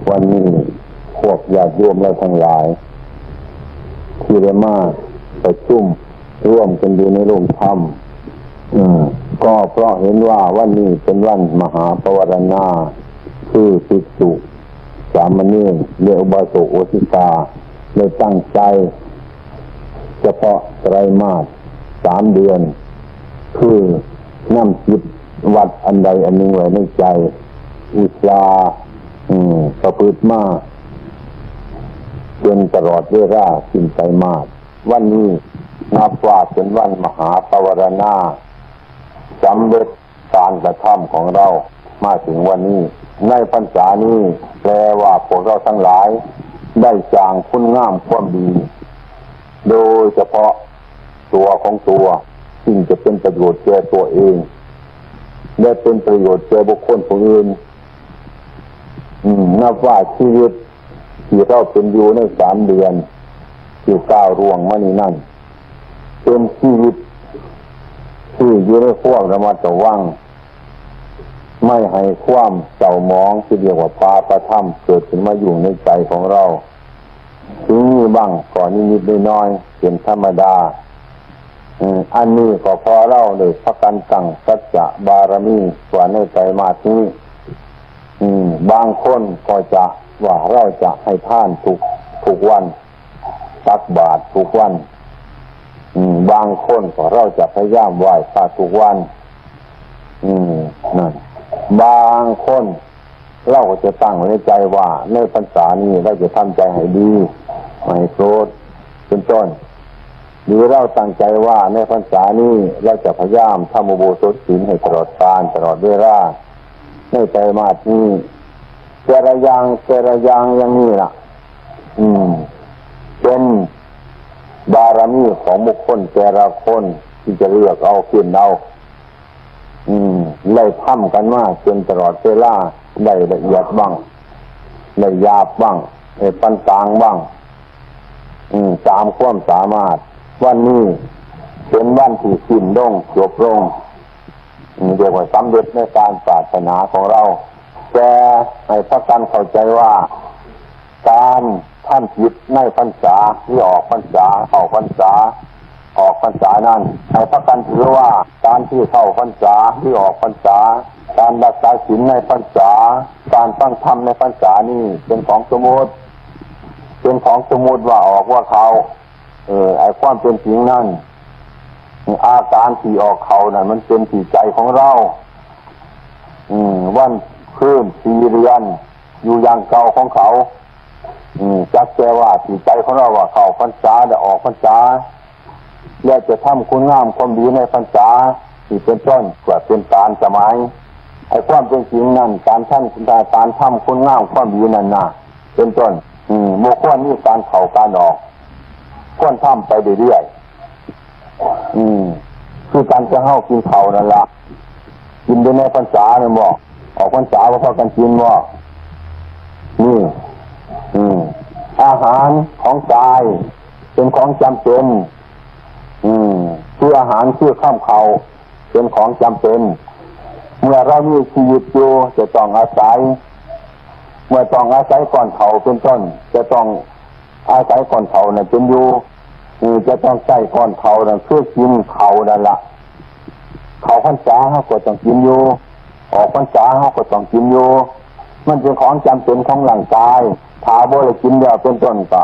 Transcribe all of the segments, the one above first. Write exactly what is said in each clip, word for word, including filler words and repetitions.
วันนี้พวกญาติโยมเราทั้งหลาย ที่ได้มาประชุมร่วมกันอยู่ในโรงธรรม อืม ก็เพราะเห็นว่าวันนี้เป็นวันมหาปวารณา คือภิกษุ สามเณรและอุบาสกอุบาสิกาได้ตั้งใจ เฉพาะไตรมาสสามเดือน คือนำจิตวัดอันใดอันหนึ่งไว้ในใจ อุตสาห์ อืม ประพฤติมา จนตลอดเวลาสิ้นไตรมาส วันนี้นับว่าเป็นวันมหาปวารณา สำเร็จการกระทำของเรามาถึงวันนี้ ในพรรษานี้แปลว่าพวกเราทั้งหลายได้สร้างคุณงามความดี โดยเฉพาะตัวของตัว ซึ่งจะเป็นประโยชน์แก่ตัวเอง และเป็นประโยชน์แก่บุคคลผู้อื่น อืม นับว่าชีวิตที่เราเป็นอยู่ในสามเดือนที่ก้าวล่วงมานี้นั่น เป็นชีวิตที่อยู่ในความระมัดระวัง ไม่ให้ความเศร้าหมองที่เรียกว่าปาปธรรมเกิดขึ้นมาอยู่ในใจของเรา ถึงมีบ้างก็นิดๆน้อยๆเป็นธรรมดา อืม อันนี้ก็เพราะเราได้พากันตั้งสัจจะบารมีว่าในไตรมาสนี้ อืม บางคนก็จะว่าเราจะให้ทานทุก ทุกวัน ตักบาตรทุกวัน อืม บางคนก็เราจะพยายามไหว้พระทุกวัน อืม นั่น บางคน เราก็จะตั้งไว้ในใจว่าในพรรษานี้เราจะทำใจให้ดี ไม่โกรธ เป็นต้น หรือเราตั้งใจว่าในพรรษานี้เราจะพยายามทำอุโบสถศีลให้ตลอดกาลตลอดเวลา ในไตรมาสนี้ แต่ละอย่างแต่ละอย่างอย่างนี้ล่ะ อืม เป็นบารมีของบุคคลแต่ละคนที่จะเลือกเอาขึ้นเอา อืม ได้ทำกันมาจนตลอดเวลา ได้ละเอียดบ้าง ได้หยาบบ้าง ได้ปานกลางบ้าง อืม ตามความสามารถ วันนี้เป็นวันที่สิ้นลงจบลง อืม เรียกว่าสำเร็จในการปรารถนาของเรา แต่ให้พากันเข้าใจว่า การทำกิจในพรรษาหรือออกพรรษา เข้าพรรษา ออกพรรษานั้น ให้พากันถือว่าการที่เข้าพรรษาหรือออกพรรษา การรักษาศีลในพรรษา การฟังธรรมในพรรษานี้เป็นของสมมติ เป็นของสมมติว่าออกว่าเข้า เออ ไอ้ความเป็นจริงนั้น อาการที่ออกเข้านั้นมันเป็นที่ใจของเรา อืม วันคืนสี่เดือน อยู่อย่างเก่าของเขา อืม จักแต่ว่าที่ใจของเราว่าเข้าพรรษาและออกพรรษา และจะทำคุณงามความดีในพรรษา ที่เป็นต้น ก็เป็นการสมัย ไอ้ความเป็นจริงนั้น การทำ การทำคุณงามความดีนั่นนะ เป็นต้น อืม บ่ควรมีการเข้าการออก ควรทำไปเรื่อยๆ อืม คือการจะเฮากินข้าวนั่นละ กินได้ในพรรษาเนี่ยบ่ ออกพรรษาบ่พากันกินบ่ นี่ อืม อาหารของกายเป็นของจำเป็น อืม คืออาหารคือข้าวข้าวเป็นของจำเป็น เมื่อเรามีชีวิตอยู่จะต้องอาศัย เมื่อต้องอาศัยก้อนข้าวเป็นต้น จะต้องอาศัยก้อนข้าวนั้นเป็นอยู่ อืม จะต้องใช้ก้อนข้าวนั้นคือกินข้าวนั่นละ เข้าพรรษาเฮาก็ต้องกินอยู่ ออกพรรษาเฮาก็ต้องกินอยู่ มันเป็นของจำเป็นของร่างกาย ถ้าบ่ได้กินแล้วเป็นต้นก็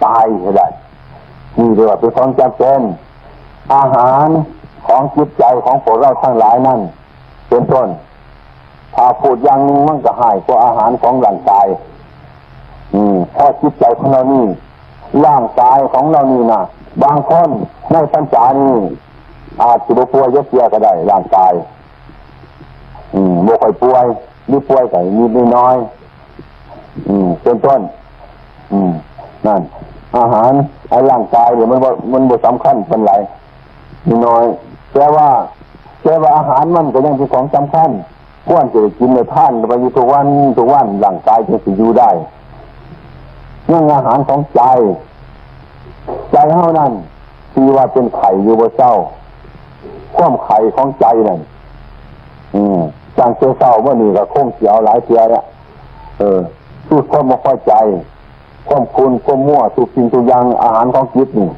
ตายให้ได้ นี่เรียกว่าเป็นของจำเป็น อาหารของจิตใจของพวกเราทั้งหลายนั้น เป็นต้น ถ้าพูดอย่างหนึ่งมันก็หายกว่าอาหารของร่างกาย อืม เพราะจิตใจของเรานี่ ร่างกายของเรานี่นะ บางคนในพรรษานี่ อาจจะบ่ป่วยยักเสียก็ได้ ร่างกาย อืม บ่ค่อยป่วย หรือป่วยก็นิดน้อย อืม เป็นต้น อืม นั่น อาหาร ไอ้ร่างกายเนี่ยมันบ่ มันบ่สำคัญปานใด น้อย แต่ว่า แต่ว่าอาหารมันก็ยังเป็นของสำคัญ ควรจะได้กินได้ทานไปอยู่ทุกวัน ทุกวัน ร่างกายจึงสิอยู่ได้ ยังอาหารของใจ ใจเฮานั่น ที่ว่าเป็นไข้อยู่บ่เซา ความไข้ของใจนั่น อืม ตั้งแต่เช้ามานี่ก็คงสิเอาหลายเทื่อแล้ว เออ คือความบ่พอใจ ความขุ่น ความมัว ทุกสิ่งทุกอย่าง อาหารของจิตนี่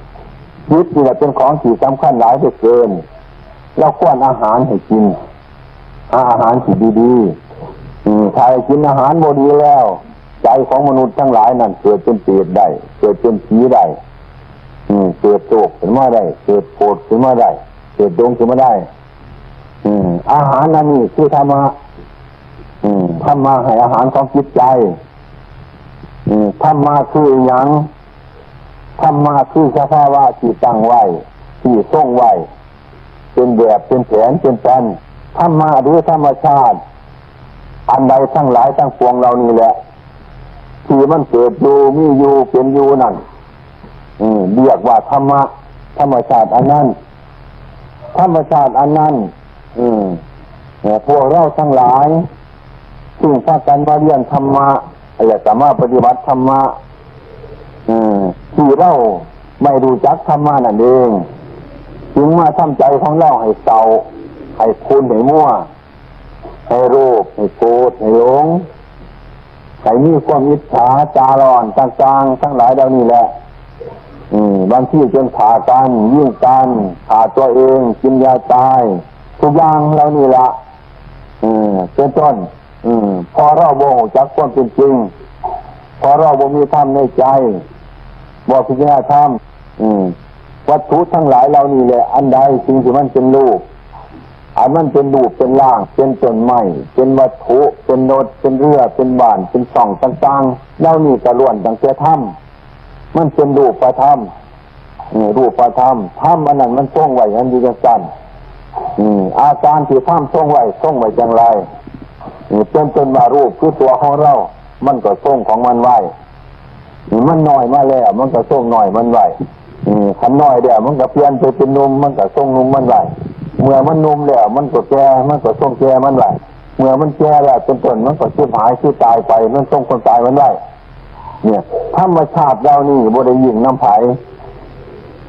จิตนี่แหละเป็นของที่สำคัญหลายเหลือเกิน เราควรอาหารให้กิน หาอาหารที่ดีๆ อืม ถ้าให้กินอาหารบ่ดีแล้ว ใจของมนุษย์ทั้งหลายนั่นเกิดเป็นเปรตได้ เกิดเป็นผีได้ อืม เกิดโรคขึ้นมาได้ เกิดโกรธขึ้นมาได้ เกิดหลงขึ้นมาได้ อืม อาหารอันนี้คือธรรมะ อืม ธรรมะให้อาหารของจิตใจ อืม ธรรมะคืออิหยัง ธรรมะคือสภาวะที่ตั้งไว้ ที่ทรงไว้ เป็นแบบ เป็นแผน เป็นแปลน ธรรมะหรือธรรมชาติ อันใดทั้งหลายทั้งปวงเหล่านี้แหละ ที่มันเกิดอยู่ มีอยู่ เป็นอยู่นั่น อืม เรียกว่าธรรมะ ธรรมชาติอันนั้น ธรรมชาติอันนั้น อืม เอ่อ พวกเราทั้งหลาย ซึ่งพากันมาเรียนธรรมะ และก็มาปฏิบัติธรรมะ เอ่อ ที่เราไม่รู้จักธรรมะนั่นเอง จึงมาทำใจของเราให้เศร้า ให้ขุ่น ให้มัว ให้โลภ ให้โกรธ ให้หลง ให้มีความอิจฉา ตาร้อนต่างๆ ทั้งหลายเหล่านี้แหละ อืม บางทีจนฆ่ากัน ยิงกัน ฆ่าตัวเอง กินยาตาย ทุกอย่างเหล่านี้ละ เออ เป็นต้น อืม เพราะเราบ่รู้จักความเป็นจริง เพราะเราบ่มีธรรมในใจ บ่พิจารณาธรรม อืม วัตถุทั้งหลายเหล่านี้แหละ อันใดสิ่งที่มันเป็นรูป อันมันเป็นรูปเป็นร่าง เป็นต้นไม้ เป็นวัตถุ เป็นรถ เป็นเรือ เป็นบ้าน เป็นช่องต่างๆ เหล่านี้ก็ล้วนตั้งแต่ธรรม มันเป็นรูปธรรม เออ รูปธรรม ธรรมอันนั้นมันทรงไว้อันอยู่จังซั่น อืม อาการที่ธรรมทรงไว้ ทรงไว้จังไร เออ เป็นต้นว่ารูปคือตัวของเรา มันก็ทรงของมันไว้ เออ มันน้อยมาแล้ว มันก็ทรงน้อยมันไว้ เออ คันน้อยแล้ว มันก็เปลี่ยนไปเป็นหนุ่ม มันก็ทรงหนุ่มมันไว้ เมื่อมันหนุ่มแล้ว มันก็แก่ มันก็ทรงแก่มันไว้ เมื่อมันแก่แล้ว เป็นต้น มันก็สูญหาย สูญตายไป มันทรงความตายมันไว้ เนี่ย ธรรมชาติเหล่านี้บ่ได้ยิ่งนำไผ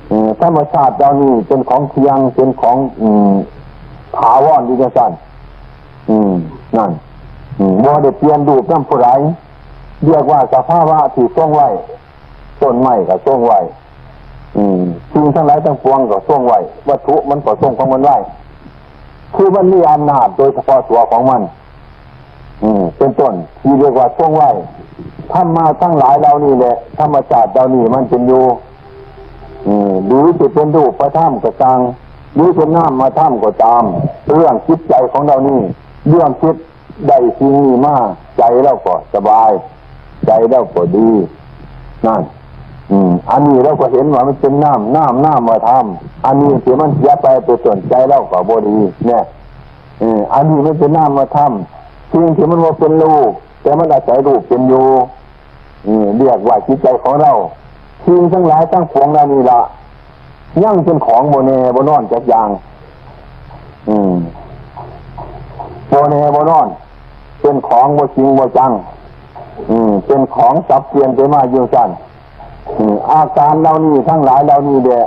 เอ่อ ธรรมชาติเหล่านี้เป็นของเที่ยง เป็นของ อืม ถาวรอยู่จังซั่น อืม นั่น อืม บ่ได้เปลี่ยนรูปนำผู้ใด เรียกว่าสภาวะที่ทรงไว้ ต้นไม้ก็ทรงไว้ อืม สิ่งทั้งหลายทั้งปวงก็ทรงไว้ วัตถุมันก็ทรงของมันไว้ คือมันมีอำนาจโดยเฉพาะตัวของมัน อืม เป็นต้นที่เรียกว่าทรงไว้ ธรรมะทั้งหลายเหล่านี้แหละ ธรรมชาติเหล่านี้มันเป็นอยู่ อืม หรือจะเป็นรูปธรรมก็ตาม หรือเป็นนามธรรมก็ตาม เรื่องจิตใจของเรานี่ เรื่องจิตได้สิ่งนี้มา ใจเราก็สบาย ใจเราก็ดี นั่น อืม อันนี้เราก็เห็นว่ามันเป็นนาม นาม นามธรรม อันนี้ที่มันเสียไป เป็นต้น ใจเราก็บ่ดี เนี่ย เออ อันนี้มันเป็นนามธรรม สิ่งที่มันบ่เป็นรูป แต่มันอาศัยรูปเป็นอยู่ เออ เรียกว่าจิตใจของเรา สิ่งทั้งหลายทั้งปวงเหล่านี้ละ ยังเป็นของบ่แน่บ่นอนจักอย่าง อืม บ่แน่บ่นอน เป็นของบ่จริงบ่จัง อืม เป็นของสับเปลี่ยนไปมาอยู่ซั่น อืม อาการเหล่านี้ทั้งหลายเหล่านี้แหละ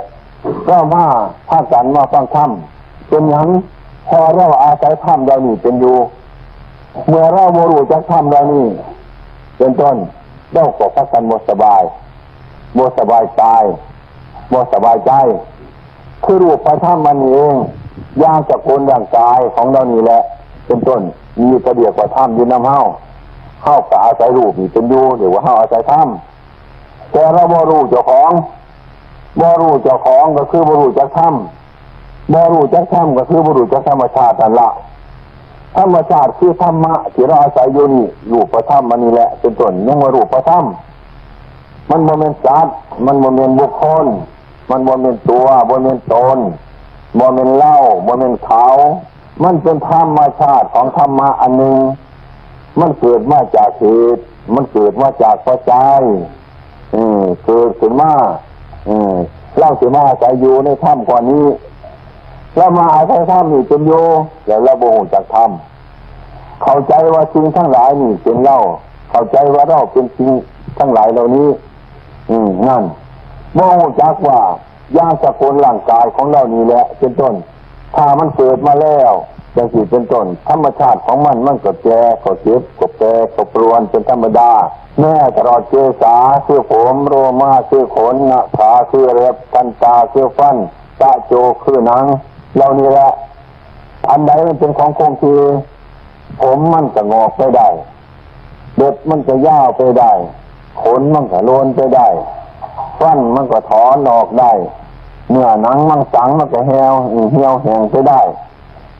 เรามาพากันมาฟังธรรม เป็นหยัง เพราะเราอาศัยธรรมเหล่านี้เป็นอยู่ เมื่อเราบ่รู้จักธรรมเหล่านี้ เป็นต้น เราก็พากันบ่สบาย บ่สบายกาย บ่สบายใจ คือรูปธรรมมันนี่เอง อย่างสกุลร่างกายของเรานี่แหละ เป็นต้น มีกระเดียกว่าธรรมอยู่นำเฮา เฮาก็อาศัยรูปนี่เป็นอยู่ เรียกว่าเฮาอาศัยธรรม แต่เราบ่รู้เจ้าของ บ่รู้เจ้าของก็คือบ่รู้จักธรรม บ่รู้จักธรรมก็คือบ่รู้จักธรรมชาตินั่นละ ธรรมชาติคือธรรมะที่เราอาศัยอยู่นี่ รูปธรรมอันนี้แหละ เป็นต้น ยังว่ารูปธรรม มันบ่แม่นสัตว์ มันบ่แม่นบุคคล มันบ่แม่นตัว บ่แม่นตน บ่แม่นเรา บ่แม่นเขา มันเป็นธรรมชาติของธรรมะอันหนึ่ง มันเกิดมาจากเหตุ มันเกิดมาจากปัจจัย เออ เกิดขึ้นมา เออ เราสิมาอาศัยอยู่ในธรรมก้อนนี้ เรามาอาศัยธรรมนี่เป็นอยู่ แล้วเราบ่รู้จักธรรม เข้าใจว่าสิ่งทั้งหลายนี่เป็นเรา เข้าใจว่าเราเป็นสิ่งทั้งหลายเหล่านี้ อืม นั่น บ่รู้จักว่า อย่างสกุลร่างกายของเรานี่แหละ เป็นต้น ถ้ามันเกิดมาแล้ว จังซี่เป็นต้น ธรรมชาติของมัน มันก็แก่ ก็เจ็บ ก็แปร ก็ปรวนเป็นธรรมดา แม้ตลอดเกศาคือผม โลมาคือขน หน้าผากคือเล็บ ทันตาคือฟัน ตะโจคือหนัง เหล่านี้แหละ อันใดมันเป็นของคงที่ ผมมันก็งอกไปได้ เล็บมันก็ยาวไปได้ ขนมันก็โลนไปได้ ฟันมันก็ถอนออกได้ เนื้อหนังมังสังมันก็แห้ว เหี่ยวแห้งไปได้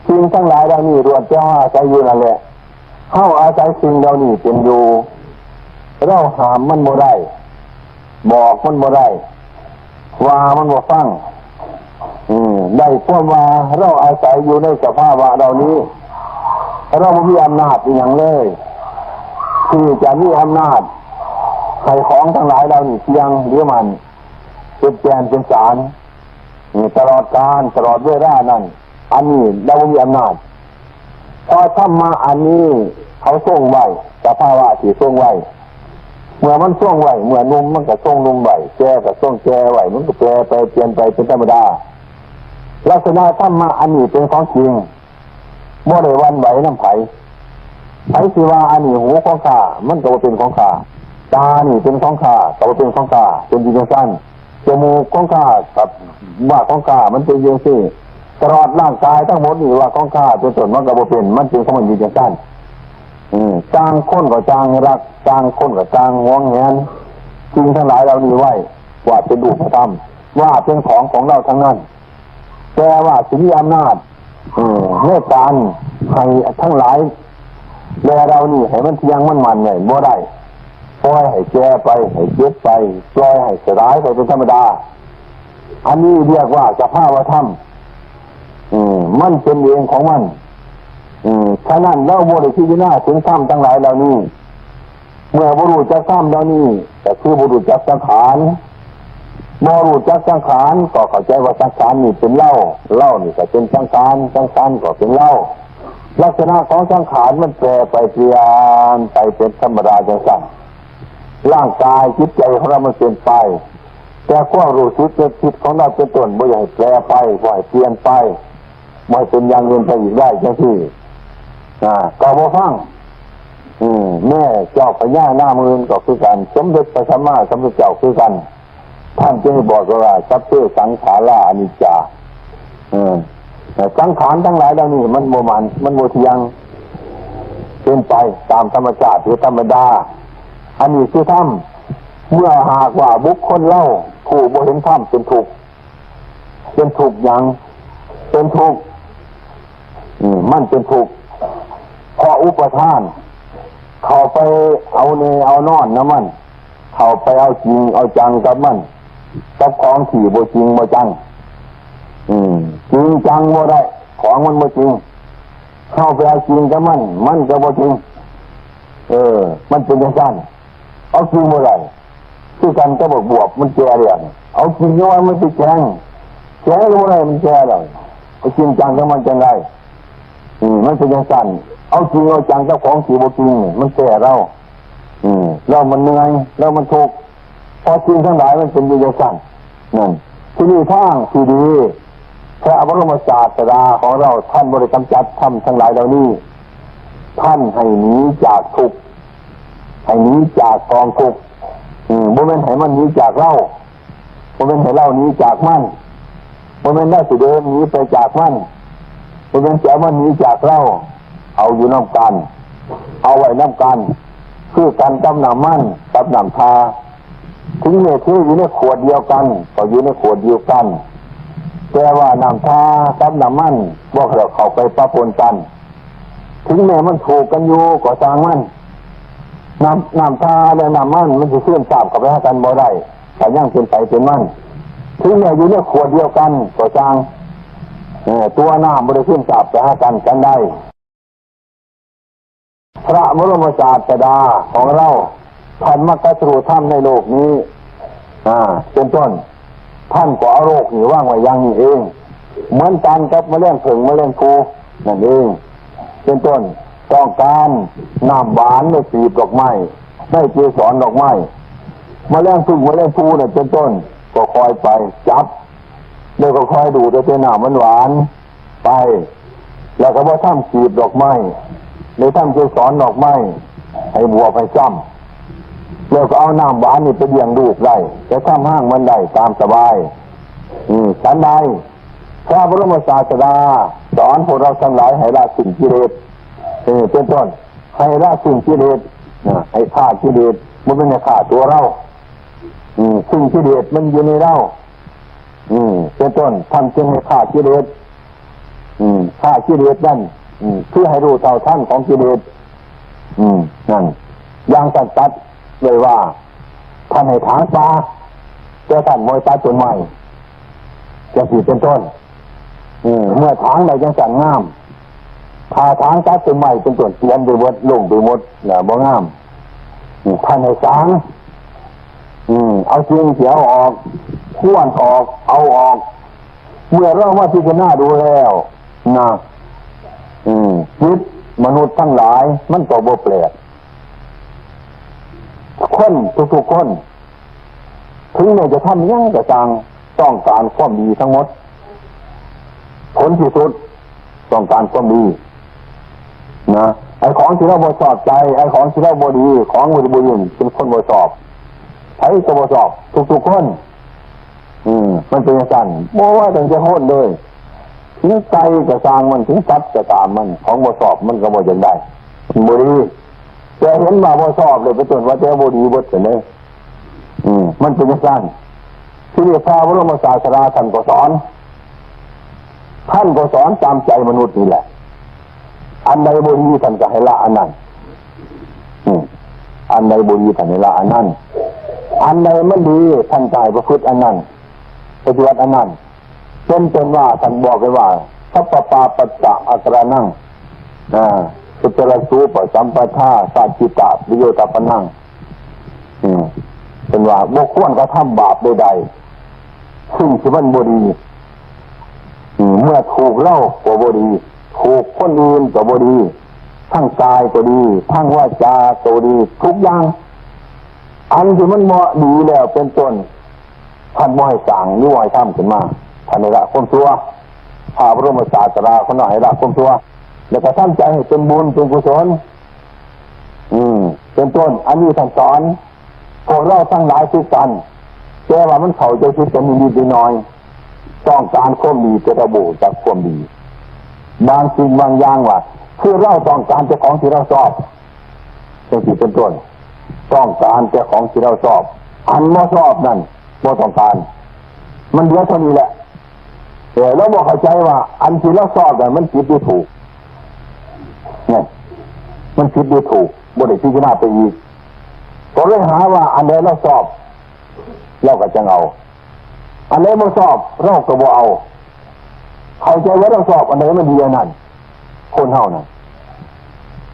สิ่งทั้งหลายเหล่านี้ล้วนแต่เฮาอาศัยอยู่นั่นแหละ เฮาอาศัยสิ่งเหล่านี้เป็นอยู่ เราห้ามมันบ่ได้ บอกมันบ่ได้ ว่ามันบ่ฟัง อืม ได้ความว่าเราอาศัยอยู่ในสภาวะเหล่านี้ เราบ่มีอำนาจอีหยังเลย ที่จะมีอำนาจให้ของทั้งหลายเหล่านี้เที่ยงหรือมัน เป็นแก่นเป็นสาร อืม ตลอดกาล ตลอดเวลานั้น อันนี้เราบ่มีอำนาจ เพราะธรรมะอันนี้เขาทรงไว้ สภาวะที่ทรงไว้ เมื่อมันทรงไว้ เมื่อหนุ่มมันก็ทรงหนุ่มไว้ แก่ก็ทรงแก่ไว้ มันก็แปรไปเปลี่ยนไปเป็นธรรมดา ลักษณะธรรมะอันนี้เป็นของจริง บ่ได้หวั่นไหวนำไผ ไผสิว่าอันนี้หูของข้า มันก็บ่เป็นของข้า ตานี่เป็นของข้า ก็บ่เป็นของข้า เป็นอยู่จังซั่น จมูกของข้ากับว่าของข้า มันเป็นอยู่จังซี่ ตลอดร่างกายทั้งหมดนี่ว่าของข้า เป็นต้น มันก็บ่เป็น มันเป็นของมันอยู่จังซั่น อืม ต่างคนก็ต่างรัก ต่างคนก็ต่างหวงแหน สิ่งทั้งหลายเหล่านี้ไว้ ว่าเป็นรูปธรรม ว่าเป็นของของเราทั้งนั้น แต่ว่าสิมีอำนาจ เออ ในการให้ทั้งหลายแลเหล่านี้ให้มันเที่ยงมันมั่นไว้บ่ได้ ปล่อยให้แก่ไป ให้เจ็บไป ปล่อยให้สลายไปเป็นธรรมดา อันนี้เรียกว่าสภาวธรรม เออ มันเป็นเองของมัน เออ ฉะนั้นเราบ่ได้พิจารณาถึงธรรมทั้งหลายเหล่านี้ เมื่อบ่รู้จักธรรมเหล่านี้ ก็คือบ่รู้จักสังขาร บ่รู้จักสังขาร ก็เข้าใจว่าสังขารนี่เป็นเรา เรานี่ก็เป็นสังขาร สังขารก็เป็นเรา ลักษณะของสังขารมันแปรไปเปลี่ยนไปเป็นธรรมดาจังซั่น ร่างกายจิตใจของเรามันเปลี่ยนไป แต่ความรู้สึกนึกคิดของเราเป็นต้นบ่อยากให้แปรไป บ่ให้เปลี่ยนไป บ่ให้เป็นอย่างอื่นไปอีกได้จังซี่ อ่า ก็บ่ฟัง อืม แม่เจ้าพญานาคหมื่นก็คือกัน สมเด็จพระสัมมาสัมพุทธเจ้าคือกัน ท่านจึงบอกว่า สัพเพสังขาราอนิจจา เออ แต่สังขารทั้งหลายเหล่านี้มันบ่มัน มันบ่เที่ยง เป็นไปตามธรรมชาติหรือธรรมดา อันนี้คือธรรม เมื่อหากว่าบุคคลเราผู้บ่เห็นธรรมเป็นทุกข์ เป็นทุกข์หยัง เป็นทุกข์ อืม มันเป็นทุกข์ เพราะอุปาทาน เข้าไปเอาแน่เอานอนนำมัน เข้าไปเอาจริงเอาจังกับมัน กับของที่บ่จริงบ่จัง อืม จริงจังบ่ได้ ของมันบ่จริง เข้าไปเอาจริงกับมัน มันก็บ่จริง เออ มันเป็นจังซั่น เอาจริงบ่ได้ คือกันกับบักบวบมันแก่แล้วนี่ เอาจริงยังว่ามันสิแข็ง แข็งก็บ่ได้ มันแก่แล้ว เอาจริงจังกับมันจังได๋ อืม มันเป็นจังซั่น เอาจริงเอาจังกับของที่บ่จริงนี่ มันแก่เรา อืม แล้วมันเหนื่อย แล้วมันทุกข์ เพราะสิ่งทั้งหลายมันเป็นอยู่จังซั่น นั่น ที่นี่ทางที่ดี พระบรมศาสดาของเราท่านบ่ได้กำจัดธรรมทั้งหลายเหล่านี้ ท่านให้หนีจากทุกข์ ให้หนีจากกองทุกข์ อืม บ่แม่นให้มันหนีจากเรา บ่แม่นให้เราหนีจากมัน บ่แม่นเราสิเดินหนีไปจากมัน บ่แม่นสิเอามันหนีจากเรา เอาอยู่นำกัน เอาไว้นำกัน คือกันกับน้ำมันกับน้ำทา ถึงแม้สิอยู่ในขวดเดียวกัน ก็อยู่ในขวดเดียวกัน แต่ว่าน้ำทากับน้ำมันบ่เข้าไปปะปนกัน ถึงแม้มันถูกกันอยู่ก็ช่างมัน น้ำ น้ำทาและน้ำมันมันสิซึมซาบเข้าไปหากันบ่ได้ ก็ยังเป็นไผเป็นมัน ถึงแม้อยู่ในขวดเดียวกันก็ช่าง เอ่อ ตัวน้ำบ่ได้ซึมซาบไปหากัน ฉันใด พระบรมศาสดาของเรา ท่านมาตรัสรู้ธรรมในโลกนี้ อ่า เป็นต้น ท่านก็เอาโลกนี้วางไว้อย่างนี้เอง เหมือนกันกับแมลงผึ้งแมลงภู่นั่นเอง เป็นต้น ต้องการน้ำหวานในปีบดอกไม้ ในเกสรดอกไม้ แมลงผึ้งแมลงภู่นั่นเป็นต้น ก็คอยไปจับ แล้วก็คอยดูดเอาแต่น้ำหวานๆ ไป แล้วก็บ่ทำปีบดอกไม้ บ่ทำเกสรดอกไม้ ให้บวบให้ซ่ำ แล้วก็เอาน้ำหวานนี่ไปเลี้ยงลูกได้ ไปทำห้างมันได้ตามสบาย อืม ฉันใด พระบรมศาสดาสอนพวกเราทั้งหลายให้ละสิ่งกิเลส เออ เป็นต้น ให้ละสิ่งกิเลส นะ ให้ฆ่ากิเลส มันเป็นฆ่าตัวเรา อืม สิ่งกิเลสมันอยู่ในเรา อืม เป็นต้น ท่านจึงให้ฆ่ากิเลส อืม ฆ่ากิเลสนั่น อืม เพื่อให้รู้เท่าทันของกิเลส อืม นั่น อย่างท่านตรัสเลยว่า ท่านให้ถางป่า แต่ท่านบ่ให้ตัดต้นไม้ จังซี้เป็นต้น อืม เมื่อถางได้จังซั่นงาม ถ้าถางตัดต้นไม้เป็นต้น เสียไปหมด ล้มไปหมด นะ บ่งาม อืม ท่านให้สาง อืม เอากิ่งเสียออก ค้อนออก เอาออก เมื่อเรามาพิจารณาดูแล้ว นะ อืม จิตมนุษย์ทั้งหลาย มันก็บ่แปลก คนทุกๆคน ถึงแม้จะทำหยังก็ตาม ต้องการความดีทั้งหมด ผลที่สุด ต้องการความดี นะ ไอ้ของที่เราบ่ชอบใจ ไอ้ของที่เราบ่ดี ของบ่ดีบ่ดี เป็นคนบ่ชอบ ไผก็บ่ชอบ ทุกๆคน อืม มันเป็นจังซั่น บ่ว่าตั้งแต่คนเลย ถึงไก่ก็ซ่างมัน ถึงสัตว์ก็ตามมัน ของบ่ชอบมันก็บ่อยากได้ มันบ่ดี แต่เห็นว่าบ่ชอบเลย เป็นต้นว่าแต่บ่ดีเบิดซั่นเด้ อืม มันเป็นจังซั่น ที่นี่พระบรมศาสดาท่านก็สอน ท่านก็สอนตามใจมนุษย์นี่แหละ อันใดบ่ดีท่านก็ให้ละอันนั้น อืม อันใดบ่ดีท่านให้ละอันนั้น อันใดมันดีท่านก็ให้ประพฤติอันนั้น ปฏิบัติอันนั้น เป็นต้นว่าท่านบอกไว้ว่า สัพพปาปัสสะอาการนัง อ่า สุจรสูปสัมปทา สัจจิตา วิโยตาปนัง อืม เป็นว่าบ่ควรกระทำบาปใดๆ ซึ่งที่มันบ่ดี อืม เมื่อถูกเราก็บ่ดี ถูกคนอื่นก็บ่ดี ทั้งกายก็ดี ทั้งวาจาก็ดี ทุกอย่าง อันที่มันบ่ดีแล้วเป็นต้น ท่านบ่ให้สร้างหรือบ่ให้ทำขึ้นมา ท่านให้ละความชั่ว พระบรมศาสดาของเราให้ละความชั่ว แล้วก็ทำใจให้เป็นบุญเป็นกุศล อืม เป็นต้น อันนี้ท่านสอน พวกเราทั้งหลายคือกัน แต่ว่ามันเข้าใจผิดกันนิดๆหน่อยๆ ต้องการความดีแต่เราบ่รู้จักความดี บางสิ่งบางอย่างว่า คือเราต้องการแต่ของที่เราชอบ จังซี้เป็นต้น ต้องการแต่ของที่เราชอบ อันบ่ชอบนั่นบ่ต้องการ มันเหลือเท่านี้แหละ เออ เราบ่เข้าใจว่าอันที่เราชอบนั่นมันผิดหรือถูก เนี่ย มันผิดหรือถูก บ่ได้พิจารณาไปอีก ก็เลยหาว่าอันใดเราชอบ เราก็จั่งเอา อันใดบ่ชอบ เราก็บ่เอา เข้าใจว่าเราชอบอันใดมันดีอันนั้น คนเฮานะ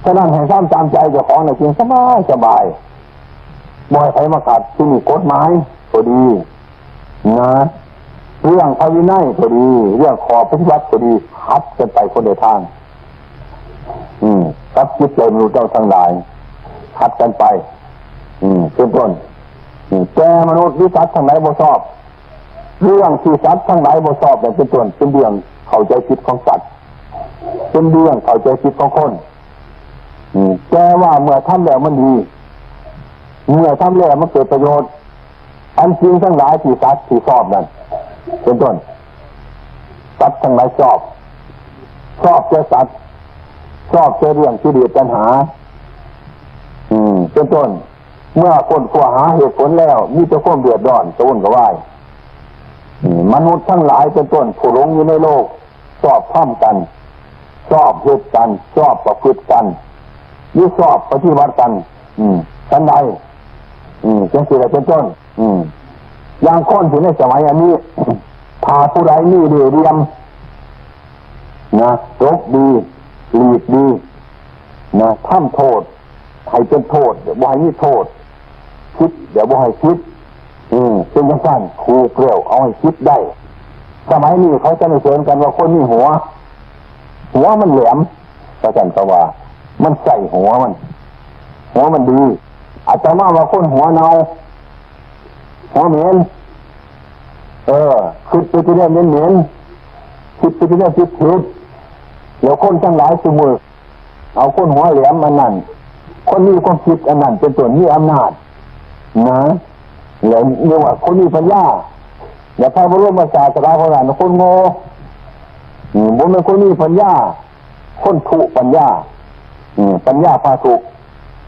ฉะนั้นให้ทำตามใจเจ้าของน่ะ จึงสบายสบาย บ่ให้ใครมาขัด ที่นี่กฎหมายก็ดี นะ เรื่องพระวินัยก็ดี เรื่องข้อปฏิบัติก็ดี ขัดกันไปคนละทาง อืม กับจิตใจมนุษย์เราทั้งหลาย ขัดกันไป อืม เป็นต้น อืม แต่มนุษย์หรือสัตว์ทั้งหลายบ่ชอบ เรื่องที่สัตว์ทั้งหลายบ่ชอบเนี่ย เป็นต้น เป็นเรื่องเข้าใจผิดของสัตว์ เป็นเรื่องเข้าใจผิดของคน อืม แต่ว่าเมื่อทำแล้วมันดี เมื่อทำแล้วมันเกิดประโยชน์ อันสิ่งทั้งหลายที่สัตว์ที่ชอบนั่น เป็นต้น สัตว์ทั้งหลายชอบ ชอบแต่สัตว์ ชอบแต่เรื่องกิเลสตัณหา อืม เป็นต้น เมื่อค้นคว้าหาเหตุผลแล้ว มีแต่ความเดือดร้อนกระวนกระวาย อืม มนุษย์ทั้งหลายเป็นต้น ผู้หลงอยู่ในโลก ชอบทำกัน ชอบเฮ็ดกัน ชอบประพฤติกัน หรือชอบปฏิบัติกัน อืม ฉันใด อืม จังซี้แหละเป็นต้น อืม อย่างคนที่ในสมัยอันนี้ ถ้าผู้ใดมีเล่ห์เหลี่ยม นะ หลบดี หลีกดี นะ ทำโทษ ให้เป็นโทษ บ่ให้มีโทษ ผิด เดี๋ยวบ่ให้ผิด อืม เป็นจังซั่น ถูกแล้ว เอาให้ผิดได้ สมัยนี้เขาสรรเสริญกันว่าคนมีหัว หัวมันแหลม ว่าซั่นก็ว่า มันใส่หัวมัน หัวมันดี อาตมาว่าคนหัวเน่า หัวเหม็น เออ คิดไปที่เรื่องเหม็นๆ คิดไปที่เรื่องผิดๆ แล้วคนทั้งหลายซุมื้อ เอาคนหัวแหลมอันนั้น คนมีความคิดอันนั้น เป็นต้น มีอำนาจ นะ แล้วเรียกว่าคนมีปัญญา แล้วพระบรมศาสดาของเราคนโง่ อืม บ่แม่นคนมีปัญญา คนทุปัญญา อืม ปัญญาพาทุ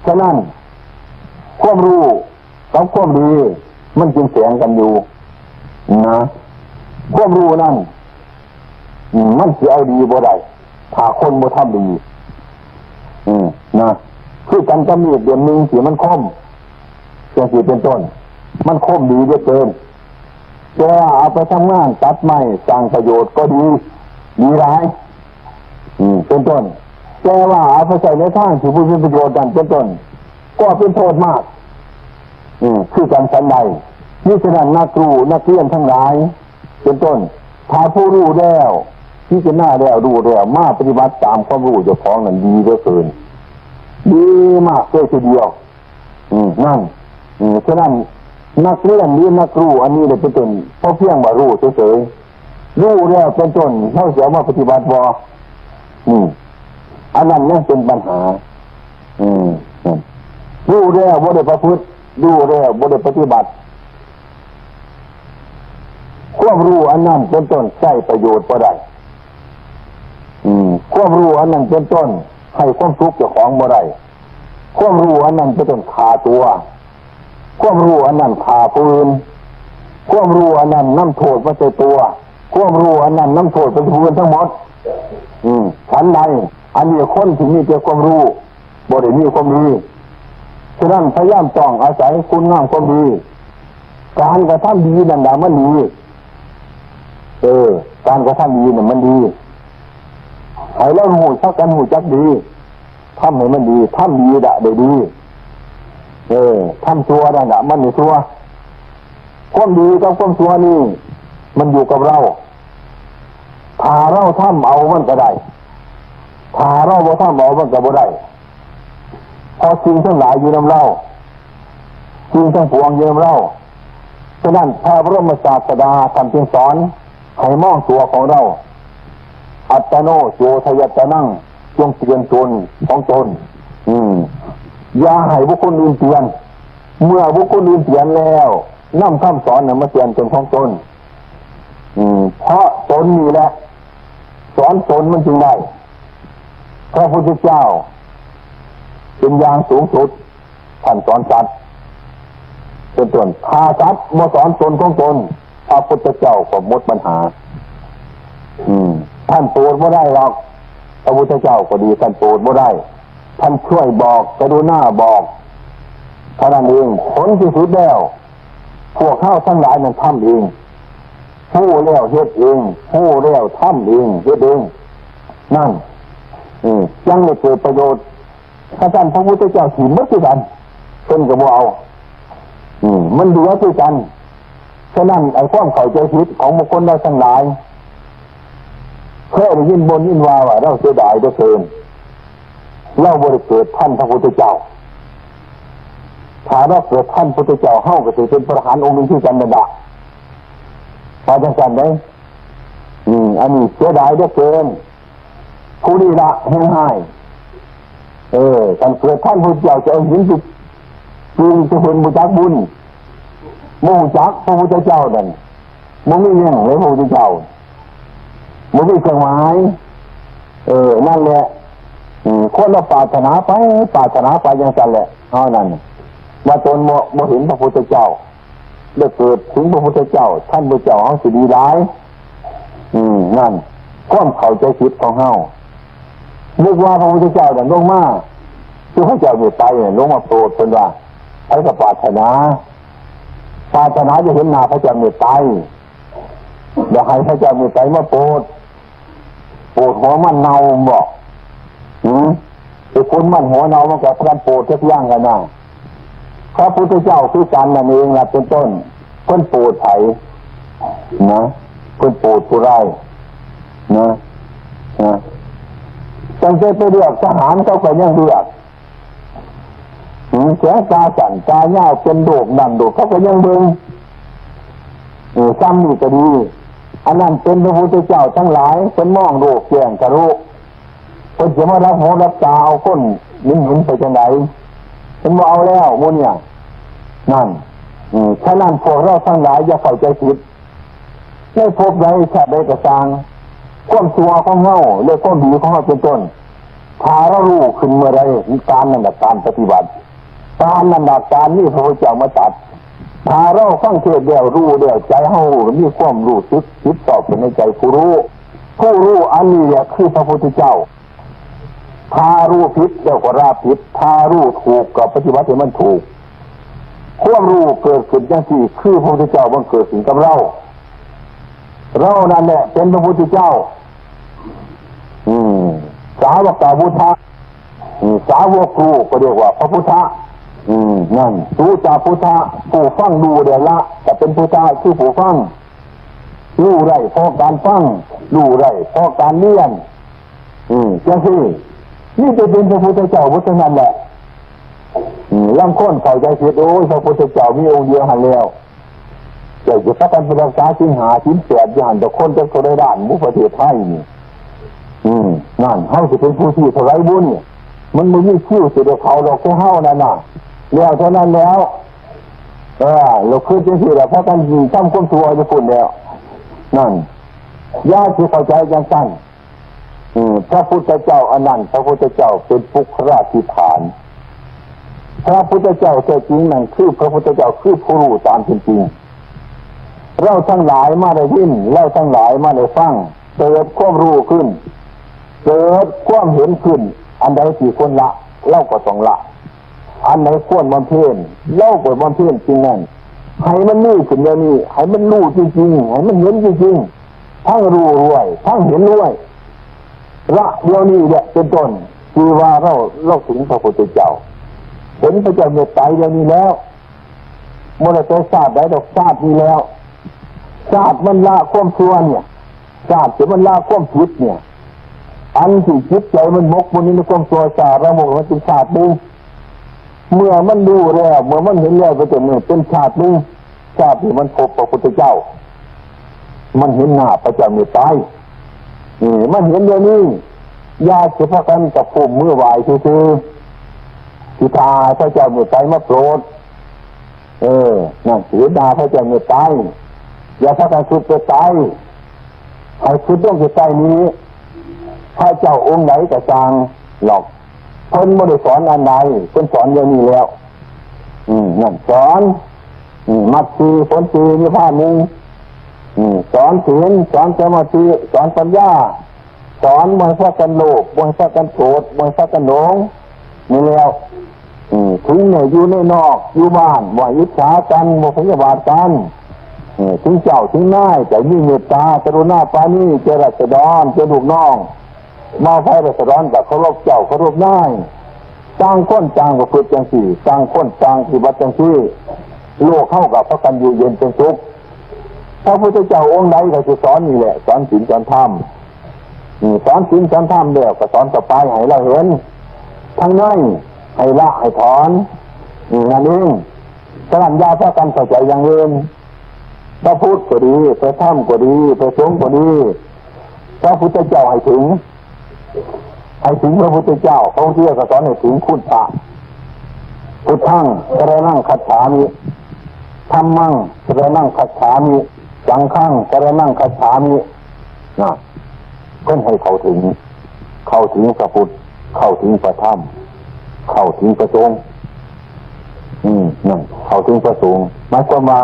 ฉะนั้น ความรู้กับความดี มันจึงแฝงกันอยู่ นะ ความรู้นั่น อืม มันสิเอาดีบ่ได้ ถ้าคนบ่ทำดี อืม นะ คือกันกับมีดเล่มหนึ่งที่มันคม จังซี่เป็นต้น มันคมดีเหลือเกิน แต่ว่าเอาไปทำงานตัดไม้สร้างประโยชน์ก็ดี ดีหลาย อืม เป็นต้น แต่ว่าเอาไปใช้ในทางที่บ่เป็นประโยชน์นั่นเป็นต้น ก็เป็นโทษมาก อืม คือกันฉันใด มิฉะนั้นนักรู้นักเรียนทั้งหลาย เป็นต้น ถ้าผู้รู้แล้ว พิจารณาแล้วรู้แล้ว มาปฏิบัติตามความรู้เจ้าของนั้นดีเหลือเกิน ดีมากเลยทีเดียว อืม นั่น อืม ฉะนั้น นักเรียนหรือนักรู้อันนี้เนี่ยเป็นต้น เพราะเพียงว่ารู้เฉยๆ รู้แล้วเป็นต้น เขาสิเอามาปฏิบัติบ่ อืม อันนั้นยังเป็นปัญหา อืม นั่น รู้แล้วบ่ได้ประพฤติ รู้แล้วบ่ได้ปฏิบัติ ความรู้อันนั้นเป็นต้นใช้ประโยชน์บ่ได้ อืม ความรู้อันนั้นเป็นต้นให้ความสุขเจ้าของบ่ได้ ความรู้อันนั้นเป็นต้นฆ่าตัว ความรู้อันนั้นฆ่าผู้อื่น ความรู้อันนั้นนำโทษมาใส่ตัว ความรู้อันนั้นนำโทษไปผู้อื่นทั้งหมด อืม ฉันใด อันนี้คนที่มีแต่ความรู้ บ่ได้มีความดี ฉะนั้นพยายามต้องอาศัยคุณงามความดี การกระทำดีนั่นแหละมันดี เออ การกระทำดีน่ะมันดี ให้เรารู้จักกันรู้จักดี ทำให้มันดี ทำดีละได้ดี เออ ทำชั่วนั่นละมันได้ชั่ว ความดีกับความชั่วนี่ มันอยู่กับเรา ถ้าเราทำเอามันก็ได้ ถ้าเราบ่ทำเอามันก็บ่ได้ เพราะสิ่งทั้งหลายอยู่นำเรา สิ่งทั้งปวงอยู่นำเรา ฉะนั้นพระบรมศาสดาท่านจึงสอนให้มองตัวของเรา อัตตโน โจทยัตตนัง จงเตือนตนของตน อืม อย่าให้บุคคลอื่นเตือน เมื่อบุคคลอื่นเตือนแล้ว นำคำสอนนั้นมาเตือนตนของตน อืม เพราะตนนี่แหละ สอนตนมันจึงได้ พระพุทธเจ้า เป็นอย่างสูงสุด ท่านสอนสัตว์ เป็นต้น ถ้าสัตว์บ่สอนตนของตน พระพุทธเจ้าก็หมดปัญหา อืม ท่านโปรดบ่ได้หรอก พระพุทธเจ้าก็ดี ท่านโปรดบ่ได้ ท่านช่วยบอก กรุณาบอก เท่านั้นเอง ผลที่สุดแล้ว พวกเฮาทั้งหลายนั้นทำเอง ฮู้แล้วเฮ็ดเอง ฮู้แล้วทำเอง เฮ็ดเอง นั่น เออ จังได้เกิดประโยชน์ ถ้าซั่นพระพุทธเจ้าถิ่มหมดคือกัน เพิ่นก็บ่เอา อืม มันเหลือคือกัน ฉะนั้นไอ้ความเข้าใจผิดของบุคคลเราทั้งหลาย เคยได้ยินบ่นยินว่า ว่าเราเสียดายเหลือเกิน เราบ่ได้เกิดทันพระพุทธเจ้า ถ้าเราเกิดทันพุทธเจ้า เฮาก็สิเป็นพระอรหันต์องค์หนึ่งคือกันนั่นล่ะ ว่าจังซั่นเด้ อืม อันนี้เสียดายเหลือเกิน ผู้นี้ละแฮงฮ้าย เออ คันเกิดทันพุทธเจ้าจะเอาหินไป ปึง จะเพิ่นบ่จักบุญ บ่รู้จักพระพุทธเจ้านั่น บ่มีหยังเลยพระพุทธเจ้า บ่มีเครื่องหมาย เออ นั่นแหละ อืม คนเราปรารถนาไป ปรารถนาไปจังซั่นแหละ เท่านั้น ว่าตนบ่ บ่เห็นพระพุทธเจ้า ได้เกิดถึงพระพุทธเจ้า ทันพระเจ้าเฮาสิดีหลาย อืม นั่น ความเข้าใจผิดของเฮา นึกว่าพระพุทธเจ้านั่นลงมา คือพระเจ้าเมตไตรน่ะลงมาโปรดเพิ่นว่า ไผก็ปรารถนา ปรารถนาจะเห็นหน้าพระเจ้าเมตไตร อยากให้พระเจ้าเมตไตรมาโปรด โปรดหัวมันเน่าบ่ หือ ไอ้คนมันหัวเน่ามันก็พลันโปรดจักอย่างกันนะ พระพุทธเจ้าคือกันนั่นเองล่ะเป็นต้น เพิ่นโปรดไผ นะ เพิ่นโปรดผู้ร้าย นะ นะ ตั้งแต่ไปเลือกทหารเขาก็ยังเลือก หือ แขนตาสั้นตายาว เป็นโรคนั่นโรค เขาก็ยังเบิ่ง เออ ซ้ำนี่ก็ดี อันนั้นเป็นพระพุทธเจ้าทั้งหลาย เพิ่นมองโลกแจ้งทะลุ เพิ่นสิมารับหูรับตาเอาคนหมิ่นๆไปจังใด เพิ่นบ่เอาแล้วหมู่เนี่ย นั่น อืม ฉะนั้นพวกเราทั้งหลายอย่าเข้าใจผิด ในภพใดชาติใดก็ตาม ความชั่วของเฮาและความดีของเฮาเป็นต้น ถ้าเรารู้ขึ้นเมื่อใด การนั้นแหละการปฏิบัติ การนั้นแหละการมีพระพุทธเจ้ามาตรัส ถ้าเราฟังเทศน์แล้วรู้แล้ว ใจเฮามีความรู้สึกผิดชอบเป็นในใจผู้รู้ ผู้รู้อันนี้แหละคือพระพุทธเจ้า ถ้ารู้ผิดแล้วก็ละผิด ถ้ารู้ถูกก็ปฏิบัติให้มันถูก ความรู้เกิดขึ้นจังซี่ คือพระพุทธเจ้าบังเกิดขึ้นกับเรา เรานั่นแหละเป็นพระพุทธเจ้า อืม สาวกาพุทธะ อืม สาวกรู้ก็เรียกว่าพระพุทธะ อืม นั่น สุตาพุทธะ ผู้ฟังรู้ได้ละ แต่เป็นพุทธะคือผู้ฟัง รู้ได้เพราะการฟัง รู้ได้เพราะการเรียน อืม จังซี่ นี่จะเป็นพระพุทธเจ้าพุทธนั้นแหละ อืม ลางคนเข้าใจผิด โอ้ย พระพุทธเจ้ามีองค์เดียวหั้นแล้ว เจ้าจะพากันไปรักษาศีลห้าศีลแปดอยู่หั่น แต่คนจักเท่าใดล้าน หมู่ประเทศไทยนี่ อืม นั่น เฮาสิเป็นผู้ที่เท่าใดบุนี่ มันบ่มีคิวสิได้เข้าดอก แต่เฮานั่นน่ะ แล้วเท่านั้นแล้ว เออ เราคือจังซี่แหละ พากันทำความชั่วอยู่พุ้นแล้ว นั่น อย่าสิเข้าใจจังซั่น อืม พระพุทธเจ้าอันนั้น พระพุทธเจ้าเป็นปุคคลาธิฐาน พระพุทธเจ้าแท้จริงนั่นคือพระพุทธเจ้าคือผู้รู้ตามเป็นจริง เราทั้งหลายมาได้ยิน เราทั้งหลายมาได้ฟัง เกิดความรู้ขึ้น เกิดความเห็นขึ้น อันใดที่ควรละ เราก็ต้องละ อันไหนควรบำเพ็ญ เราก็บำเพ็ญสิ่งนั้น ให้มันมีขึ้นเดี๋ยวนี้ ให้มันรู้จริงๆ ให้มันเห็นจริงๆ ทั้งรู้ด้วย ทั้งเห็นด้วย ละเดี๋ยวนี้แหละเป็นต้น คือว่าเรา เราถึงพระพุทธเจ้า เห็นพระเจ้าเมตไตรเดี๋ยวนี้แล้ว บ่ได้แต่ชาติใดดอก ชาตินี้แล้ว ชาติมันละความชั่วเนี่ย ชาติที่มันละความผิดเนี่ย อันที่จิตใจมันหมกมุ่นอยู่ในความชั่วช้าละโมบมันเป็นชาติหนึ่ง เมื่อมันรู้แล้ว เมื่อมันเห็นแล้ว ก็จะเกิดเป็นชาติหนึ่ง ชาติที่มันพบพระพุทธเจ้า มันเห็นหน้าพระเจ้าเมตไตร นี่ มันเห็นเดี๋ยวนี้ อย่าสิพากันกระพุ้มมือไหว้ซื่อๆ สิถ้าพระเจ้าเมตไตรมาโปรด เออ นั่น สิเห็นหน้าพระเจ้าเมตไตร อย่าพากันคิดไปไกล ให้คิดลงใกล้ๆนี้ พระเจ้าองค์ไหนก็ช่างหรอก เพิ่นบ่ได้สอนอันใด เพิ่นสอนเดี๋ยวนี้แล้ว อืม นั่นสอน อืม มรรคสี่ ผลสี่ นิพพานหนึ่ง อืม สอนศีล สอนสมาธิ สอนปัญญา สอนบ่ให้พากันโลภ บ่ให้พากันโกรธ บ่ให้พากันหลง นี่แล้ว อืม ถึงเนี่ยอยู่ในนอก อยู่บ้าน บ่อิจฉากัน บ่พยาบาทกัน เออ ถึงเจ้าถึงนาย จะมีเมตตา กรุณา ปราณี แก่ราษฎร แก่ลูกน้อง บ่าวไพร่ราษฎรก็เคารพเจ้า เคารพนาย ต่างคนต่างประพฤติจังซี่ ต่างคนต่างปฏิบัติจังซี่ โลกเฮาก็พากันอยู่เย็นเป็นสุข พระพุทธเจ้าองค์ใดก็สิสอนนี่แหละ สอนศีลสอนธรรม อืม สอนศีลสอนธรรมแล้วก็สอนต่อไปให้เราเห็น ทั้งในให้ละให้ถอน อืม นั่นเอง ฉะนั้นอย่าพากันเข้าใจอย่างอื่น พระพุทธก็ดี พระธรรมก็ดี พระสงฆ์ก็ดี พระพุทธเจ้าให้ถึง ให้ถึงพระพุทธเจ้า พระพุทธเจ้าก็สอนให้ถึงคุณพระ พุทธัง สรณัง คัจฉามิ ธัมมัง สรณัง คัจฉามิ สังฆัง สรณัง คัจฉามิ นะ เพิ่นให้เข้าถึง เข้าถึงพระพุทธ เข้าถึงพระธรรม เข้าถึงพระสงฆ์ อืม นั่น เข้าถึงพระสงฆ์ หมายความว่า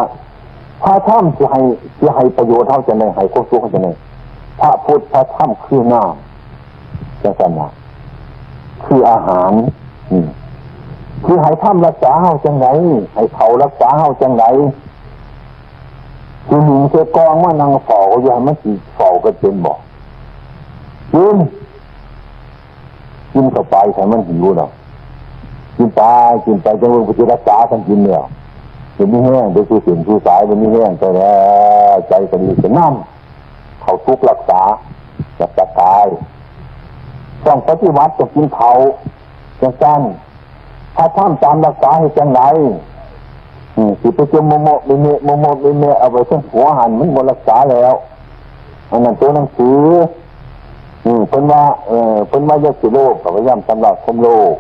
พระธรรมสิให้ สิให้ประโยชน์เฮาจั่งใด ให้ความสุขเฮาจั่งใด พระพุทธ พระธรรมคือน้ำ จั่งซั่นน่ะ คืออาหาร อืม สิให้ธรรมรักษาเฮาจั่งใด ให้ข้าวรักษาเฮาจั่งใด สิหนึ่งใส่กองมานั่งเฝ้า อย่าให้มันสิเฝ้ากันเป็นบ่ กิน กินเข้าไป ให้มันหิวแล้ว กินไป กินไป จั่งเบิ่งไปสิรักษากันกินแล้ว เดี๋ยวมีแฮง เดี๋ยวสู่เส้นสู่สาย เดี๋ยวมีแฮงไปแล้ว ใจก็ดีขึ้นนำ เข้าสุขรักษา รักษากาย ต้องปฏิบัติ ต้องกินข้าว จั่งซั่น ถ้าทำตามรักษาให้จั่งใด อืม สิไปจมโมโมะเมะโมโมะเมะ เอาไปทั้งหัวหัน มันบ่รักษาแล้ว อันนั้นตัวหนังสือ อืม เพิ่นว่า เอ่อ เพิ่นว่าอย่าสิโลภ ก็พยายามชำระความโลภ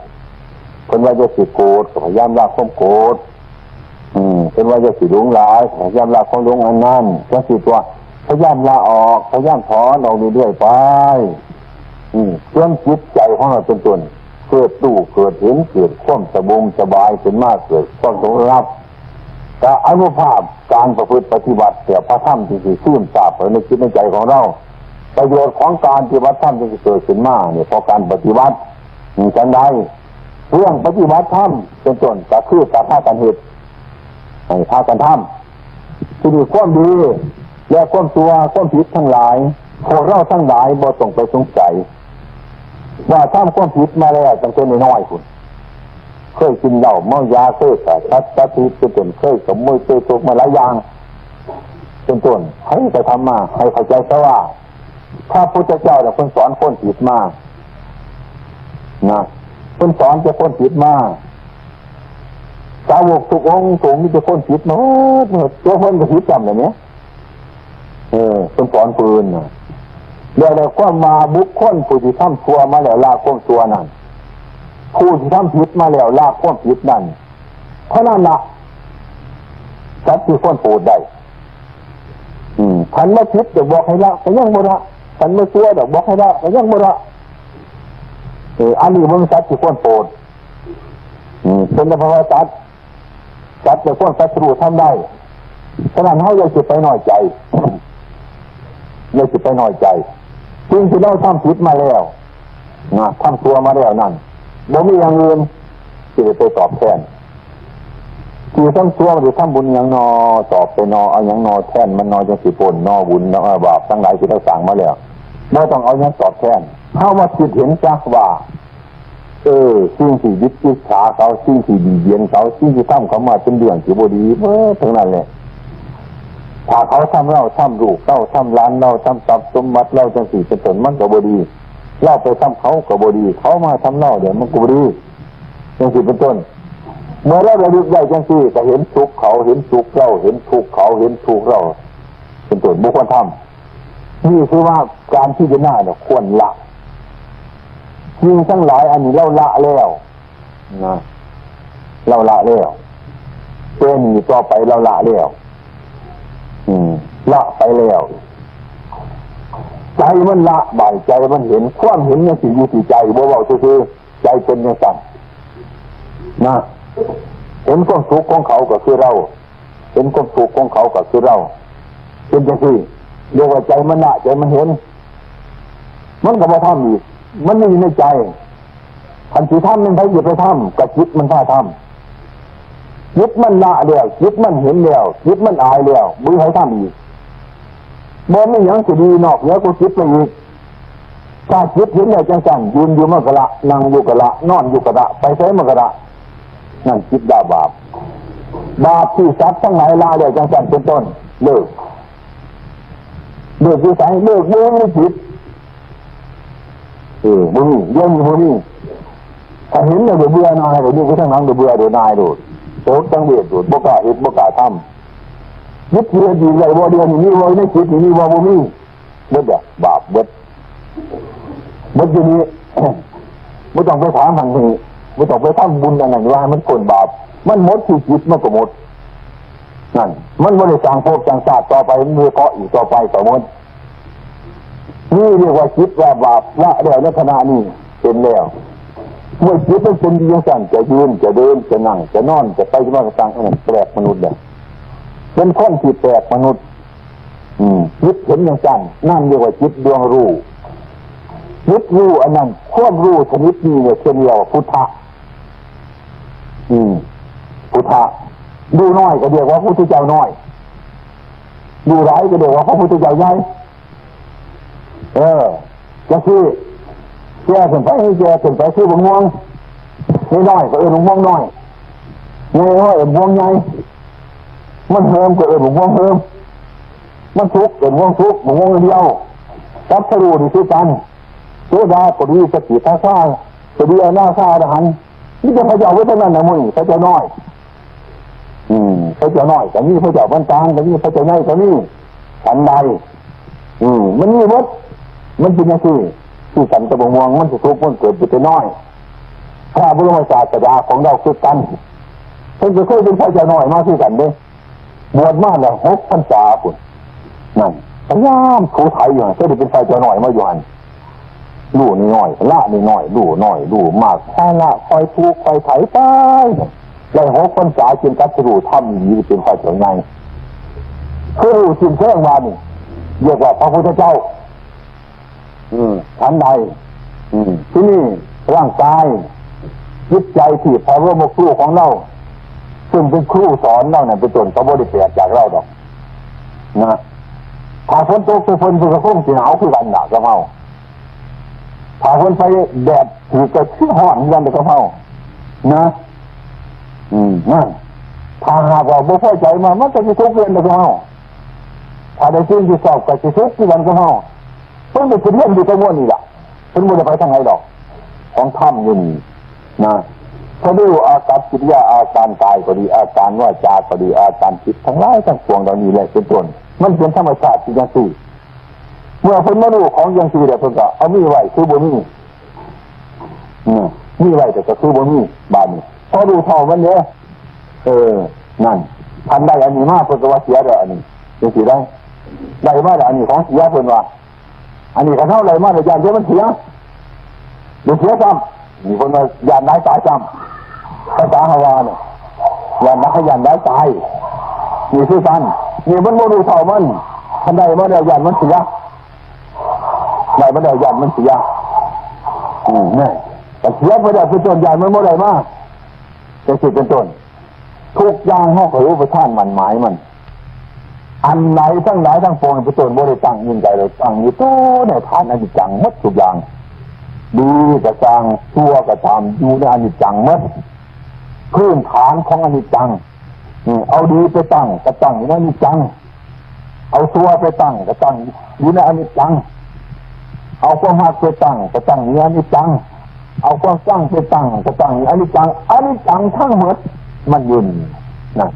เพิ่นว่าอย่าสิโกรธ ก็พยายามละความโกรธ อืม เป็นว่าอย่าสิหลงหลาย พยายามละความหลงอันนั้น จังสิตัว พยายามละออก พยายามถอนออกเรื่อยๆไป อืม จนจิตใจของเราเป็นต้น เกิดรู้ เกิดเห็น เกิดความสบงสบายขึ้นมา เกิดความสงบระงับ ก็อานุภาพการประพฤติปฏิบัติ แต่พระธรรมที่สิซึมซาบไปในจิตในใจของเรา ประโยชน์ของการปฏิบัติธรรมที่เกิดขึ้นมาเนี่ย เพราะการปฏิบัติ มีจังใด เรื่องปฏิบัติธรรมเป็นต้น ก็คือการพากันเฮ็ด ให้พากันทำ ที่นี่ความดี และความชั่ว ความผิดทั้งหลาย พวกเราทั้งหลายบ่ต้องไปสงสัย ว่าทำความผิดมาแล้วตั้งแต่น้อยๆ พุ้น เคยกินเหล้าเมายา เคยฆ่าสัตว์ตัดชีวิตเป็นต้น เคยขโมย เคยโกงมาหลายอย่าง เป็นต้น ให้ไปทำมา ให้เข้าใจซะว่า พระพุทธเจ้าเนี่ยเพิ่นสอนคนผิดมา นะ เพิ่นสอนแต่คนผิดมา สาวกทุกองค์ทุกองค์มีแต่คนผิดมาหมด ตัวเพิ่นก็ผิดจำเลยเนี่ย เออ เพิ่นสอนผู้อื่นน่ะ เรียกได้ความว่าบุคคลผู้ที่ทำชั่วมาแล้วละความชั่วนั้น ผู้ที่ทำผิดมาแล้วละความผิดนั้น เท่านั้นละ สัตว์ที่ควรโปรดได้ อืม คันมาผิดจะบอกให้ละ ก็ยังบ่ละ คันมาชั่วจะบอกให้ละ ก็ยังบ่ละ เออ อันนี้มันสัตว์ที่ควรโปรด อืม เป็นพระสัตว์ สัตว์จะควรศัตรูทำได้ ฉะนั้นเฮาอย่าสิไปน้อยใจ อย่าสิไปน้อยใจ สิ่งที่เราทำผิดมาแล้ว นะ ทำชั่วมาแล้วนั่น บ่มีอย่างอื่นที่จะไปตอบแทน ที่ทำชั่วหรือทำบุญหยังนอ ตอบไปนอ เอาหยังนอแทนมันนอ จังสิพ้นนอ บุญนอ บาปทั้งหลายที่เราสร้างมาแล้ว บ่ต้องเอาหยังตอบแทน เฮามาคิดเห็นซะว่า เออ สิ่งที่วิจิตรฉาเขา สิ่งที่บีบเบียนเขา สิ่งที่ทำเขามาเป็นเรื่องที่บ่ดีเบิดทั้งนั้นแหละ ถ้าเขาทำเรา ทำลูกเรา ทำหลานเรา ทำทรัพย์สมบัติเราจังซี่เป็นต้น มันก็บ่ดี เราไปทำเขาก็บ่ดี เขามาทำเราเนี่ยมันก็บ่ดี จังซี่เป็นต้น เมื่อเราระลึกได้จังซี่ ก็เห็นสุขเขา เห็นสุขเรา เห็นทุกข์เขา เห็นทุกข์เรา เป็นต้น บ่ควรทำ นี่คือว่าการพิจารณาเนี่ยควรละ สิ่งทั้งหลายอันนี้เราละแล้ว นะ เราละแล้ว เป็นอยู่ต่อไปเราละแล้ว อืม ละไปแล้ว ใจมันละ บาดใจมันเห็น ความเห็นยังสิอยู่ที่ใจ บ่เว้าซื่อๆ ใจเป็นจังซั่น นะ เห็นความสุขของเขาก็คือเรา เห็นความทุกข์ของเขาก็คือเรา เป็นจังซี่ เรียกว่าใจมันละ ใจมันเห็น มันก็บ่ทำอีก มันมีอยู่ในใจ คันสิทำมันไผสิไปทำ ก็จิตมันพาทำ จิตมันละแล้ว จิตมันเห็นแล้ว จิตมันอายแล้ว บ่มีไผทำอีก บ่มีหยังสิดีนอกเหนือกว่าจิตไปอีก ถ้าจิตเห็นแล้วจังซั่น ยืนอยู่มันก็ละ นั่งอยู่ก็ละ นอนอยู่ก็ละ ไปไสมันก็ละ นั่นจิตละบาป บาปที่สัตว์ทั้งหลายละแล้วจังซั่นเป็นต้น เลิก เลิกอยู่ไส เลิกอยู่ในจิต เออ บ่มี เดี๋ยวนี้บ่มี ถ้าเห็นแล้วเดี๋ยวเบื่อหน่าย เดี๋ยวนี้ไปทางหลังเดี๋ยวเบื่อเดี๋ยวนายโลด ตกสังเวชโลด บ่กล้าเฮ็ด บ่กล้าทำ ยึดถือดีไว้บ่ เดี๋ยวนี้มีบ่ ในจิตนี่มีบ่ บ่มี เบิดอะ บาปเบิด เบิดอยู่นี่ บ่ต้องไปถามหันนี่ บ่ต้องไปทำบุญอันนั้นว่ามันพ้นบาป มันหมดที่จิตมันก็หมด นั่น มันบ่ได้สร้างภพสร้างชาติต่อไป มันบ่ได้เกาะอีกต่อไปก็หมด นี่เรียกว่าจิตละบาปละแล้วในขณะนี้เป็นแล้ว เมื่อจิตมันเป็นอยู่จังซั่น จะยืน จะเดิน จะนั่ง จะนอน จะไปจะมาก็ตาม อันนั้นแปลกมนุษย์เด้อ เป็นคนที่แปลกมนุษย์ อืม จิตเห็นจังซั่น นั่นเรียกว่าจิตดวงรู้ จิตรู้อันนั้น ความรู้ชนิดนี้เนี่ย เพิ่นเรียกว่าพุทธะ อืม พุทธะ รู้น้อยก็เรียกว่าพุทธเจ้าน้อย รู้หลายก็เรียกว่าพระพุทธเจ้าใหญ่ เออ จังซี่ แก่ขึ้นไป แก่ขึ้นไปคือบักม่วง น้อยๆ ก็เอิ้นบักม่วงน้อย ใหญ่น้อยเอิ้นม่วงใหญ่ มันเหิมก็เอิ้นบักม่วงเหิม มันสุกเอิ้นม่วงสุก บักม่วงเดียว ตรัสรู้นี่คือกัน โสดาก็ดี สกิทาคาก็ดี อนาคาอรหันต์ มีแต่พระเจ้าไว้เท่านั้นนะ มื้อนี้พระเจ้าน้อย อืม พระเจ้าน้อยก็มี พระเจ้าปานกลางก็มี พระเจ้าใหญ่ก็มี ฉันใด อืม มันมีหมด มันเป็นจังซี่ คือกันกับบักม่วง มันสิสุกมันเกิดอยู่แต่น้อย พระบรมศาสดาของเราคือกัน พิ่นก็เคยเป็นพระเจ้าน้อยมาคือกันเด้ บวชมาแล้วหกพรรษาพุ้น นั่น พยายามถูไถอยู่หั่น เคยได้เป็นพระเจ้าน้อยมาอยู่หั่น ลู่น้อยๆ ละน้อยๆ ลู่น้อยลู่มาก คอยละ คอยถู คอยไถไป ได้หกพรรษาจึงตรัสรู้ธรรมดีเป็นพระเจ้าใหญ่ คือรู้สิ้นเชิงว่านี่ เรียกว่าพระพุทธเจ้า อืม ฉันใด อืม ที่นี่ร่างกาย จิตใจที่พระบรมครูของเรา ซึ่งเป็นครูสอนเราเนี่ย เป็นต้น ก็บ่ได้แปลกจากเราดอก นะ ถ้าฝนตก เพิ่น เพิ่นก็คงสิหนาวคือกันน่ะกับเฮา ถ้าฝนไป แดดถืกก็คือฮ้อนคือกันกับเฮา นะ อืม นั่น ถ้าหากว่าบ่พอใจมา มันก็สิทุกข์คือกันกับเฮา ถ้าได้สิ่งที่ชอบก็สิทุกข์คือกันกับเฮา เพิ่นก็สิเรียนอยู่กับหมู่นี่ล่ะ เพิ่นบ่ได้ไปทางไหนดอก ของธรรมอยู่นี่นะ ถ้าดูอากัปกิริยา อาการกายก็ดี อาการวาจาก็ดี อาการจิตทั้งหลายทั้งปวงเหล่านี้แหละเป็นต้น มันเป็นธรรมชาติที่จังซี่ เมื่อเพิ่นมารู้ของจังซี่แล้ว เพิ่นก็เอามีไว้คือบ่มี อืม มีไว้แต่ก็คือบ่มี บาดนี้ พอรู้เท่ามันเด้อ เออ นั่น ท่านได้อันนี้มา เพิ่นก็ว่าเสียเด้ออันนี้ จังซี่ได้ ได้มาแล้วอันนี้ของเสีย เพิ่นว่า อันนี้คันเฮาได้มาแล้ว ย้านแต่มันเสีย บ่เสียซ้ำ นี่เพิ่นว่าย้านหลายตายซ้ำ ภาษาเฮาว่าเนี่ย ย้านหลาย ย้านหลายตาย นี่คือกัน นี่มันบ่รู้เท่ามัน คันได้มาแล้ว ย้านมันเสีย ได้มาแล้ว ย้านมันเสีย อืม นี่ แต่เสียไปแล้ว เป็นต้น ย้านมันบ่ได้มา จังซี่เป็นต้น ทุกอย่างเฮาก็อุปทานหมั้นหมายมัน อันไหนทั้งหลายทั้งปวง เป็นต้น บ่ได้ตั้งอยู่ใด ตั้งอยู่แต่ในฐานอนิจจังหมดทุกอย่าง ดีก็ช่าง ชั่วก็ตาม อยู่ในอนิจจังหมด พื้นฐานของอนิจจัง อืม เอาดีไปตั้ง ก็ตั้งอยู่ในอนิจจัง เอาชั่วไปตั้ง ก็ตั้งอยู่ในอนิจจัง เอาความฮักไปตั้ง ก็ตั้งอยู่ในอนิจจัง เอาความชังไปตั้ง ก็ตั้งอยู่ในอนิจจัง อนิจจังทั้งหมด มันอยู่นี่นะ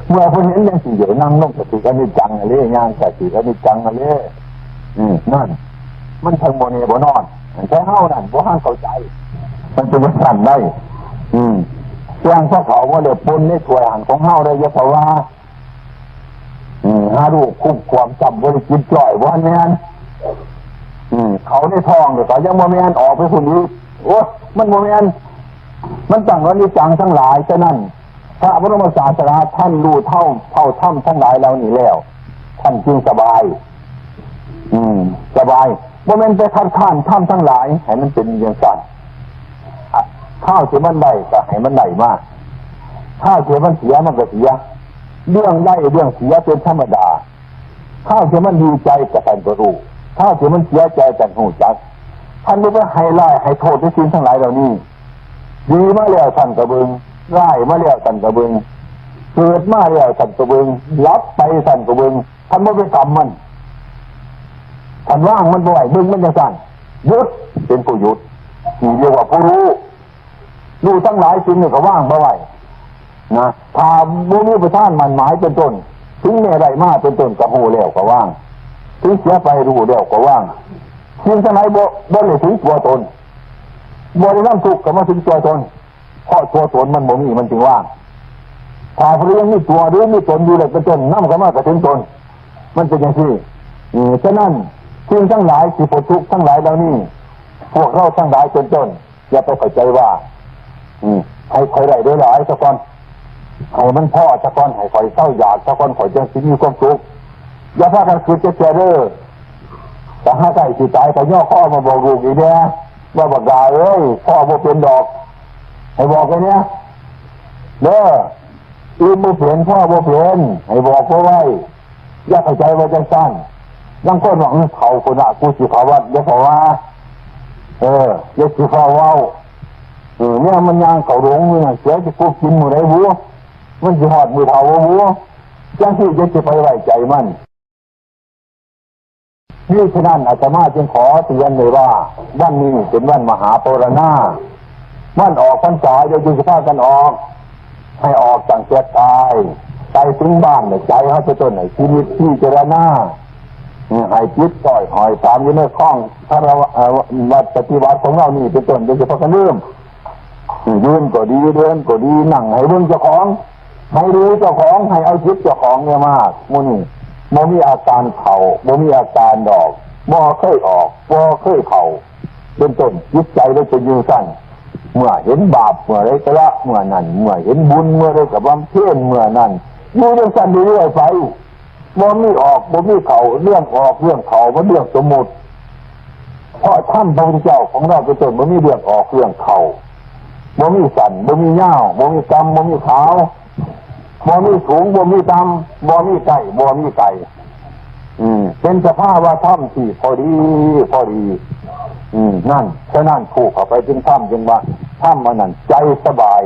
เมื่อเพิ่นเห็นจังซี่ เดี๋ยวนั่งลงก็ถืออนิจจังนั่นแหละ ย่างก็ถืออนิจจังนั่นแหละ อืม นั่น มันทั้งบ่แน่บ่นอน แต่เฮานั่นบ่ทันเข้าใจ มันเป็นจังซั่นได้ อืม แจ้งพระเขาว่าเดี๋ยวปนในถ้วยหันของเฮาได้ อย่าเพราะว่า อืม หาลูกคุ้มความจำบ่ได้กินจ่อยบ่แม่น อืม เขาในท้องเนี่ยเขายังบ่แม่น ออกไปพุ่นอีก โอ้ มันบ่แม่น มันตั้งอนิจจังทั้งหลาย ฉะนั้น พระบรมศาสดาท่านรู้เท่า เท่าธรรมทั้งหลายเหล่านี้แล้ว ท่านจึงสบาย อืม สบาย บ่แม่นไปคัดค้านธรรมทั้งหลาย ให้มันเป็นอย่างซั่น อ่ะ คราวที่มันได้ก็ให้มันได้มา คราวที่มันเสียมันก็เสีย เรื่องได้เรื่องเสียเป็นธรรมดา คราวที่มันดีใจก็ท่านก็รู้ คราวที่มันเสียใจท่านรู้จัก ท่านบ่ไปให้ร้ายให้โทษในสิ่งทั้งหลายเหล่านี้ ดีมาแล้วท่านก็เบิ่ง ร้ายมาแล้วท่านก็เบิ่ง เกิดมาแล้วท่านก็เบิ่ง หลับไปท่านก็เบิ่ง ท่านบ่ไปกำมัน ท่านวางมันบ่ไว้ เบิ่งมันจังซั่น หยุด เป็นผู้หยุด นี่เรียกว่าผู้รู้ รู้ทั้งหลายสิ่งนี่ก็วางบ่ไว้นะ ถ้าบ่มีอุปทานหมั้นหมายเป็นต้น ถึงแม้ได้มาเป็นต้นก็รู้แล้วก็วาง ถึงเสียไปรู้แล้วก็วาง สิ่งทั้งหลายบ่ บ่ได้ถึงตัวตน บ่ได้นำทุกข์เข้ามาถึงตัวตน เพราะตัวตนมันบ่มี มันจึงว่าง ถ้าผู้ใดยังมีตัวหรือมีตนอยู่แล้วเป็นต้น นำเข้ามาก็ถึงตน มันเป็นจังซี่ อืม ฉะนั้นสิ่งทั้งหลายที่พ้นทุกข์ทั้งหลายเหล่านี้ พวกเราทั้งหลายเป็นต้น อย่าไปเข้าใจว่า อืม ให้ข้อยได้หลายๆ ซะก่อน ให้มันพอซะก่อน ให้ข้อยเซาอยากซะก่อน ข้อยจั่งสิมีความสุข อย่าพากันคิดจักเทื่อเด้อ ถ้าหากใกล้สิตาย ก็ย่อคอมาบอกลูกอีกแหน่ ว่า บักหล้าเอ้ย พ่อบ่เป็นดอก ให้บอกไปเนี่ย เด้อ อื่นบ่เป็น พ่อบ่เป็น ให้บอกพ่อไว้ อย่าเข้าใจว่าจังซั่น ลางคนว่า อื้อ เฒ่าพุ้นน่ะ กูสิเข้าวัด อย่าเข้าว่า เออ อย่าสิเข้าเว้า เออ เนี่ยมันย่างเข้าโรงอยู่น่ะ เสือสิกูกินมื้อใดบุ มันสิฮอดมื้อเฒ่าบ่บุ จังซี่อย่าสิไปไว้ใจมัน นี่ฉะนั้นอาตมาจึงขอเตือนเลยว่า วันนี้เป็นวันมหาปวารณา วันออกพรรษา อย่าอยู่สิพากันออก ให้ออกตั้งแต่กาย ไปถึงบ้านเนี่ย ใจเฮาเป็นต้นให้พินิจพิจารณา ให้จิตจ่อยหอยตามอยู่ในข้องคารวะ เอ่อ วัดปฏิบัติของเรานี่เป็นต้น อย่าสิพากันลืม ยืนก็ดี เดินก็ดี นั่ง ให้เบิ่งเจ้าของ ให้ดูเจ้าของ ให้เอาจิตเจ้าของเนี่ยมาก หมู่นี้บ่มีอาการเข้า บ่มีอาการดอก บ่เคยออก บ่เคยเข้า เป็นต้น จิตใจเลยเป็นอยู่ซั่น เมื่อเห็นบาปเมื่อใดก็ละเมื่อนั้น เมื่อเห็นบุญเมื่อใดก็บำเพ็ญเมื่อนั้น อยู่จังซั่นเรื่อยๆไป บ่มีออก บ่มีเข้า เรื่องออก เรื่องเข้า มันเรื่องสมมุติ เพราะธรรมพระพุทธเจ้าของเราเป็นต้น บ่มีเรื่องออก เรื่องเข้า บ่มีสั้น บ่มียาว บ่มีต่ำ บ่มีขาว บ่มีสูง บ่มีต่ำ บ่มีใกล้ บ่มีไกล อืม เป็นสภาวะธรรมที่พอดี พอดี อืม นั่น ฉะนั้นผู้เข้าไปถึงธรรมจึงว่า ธรรมอันนั้นใจสบาย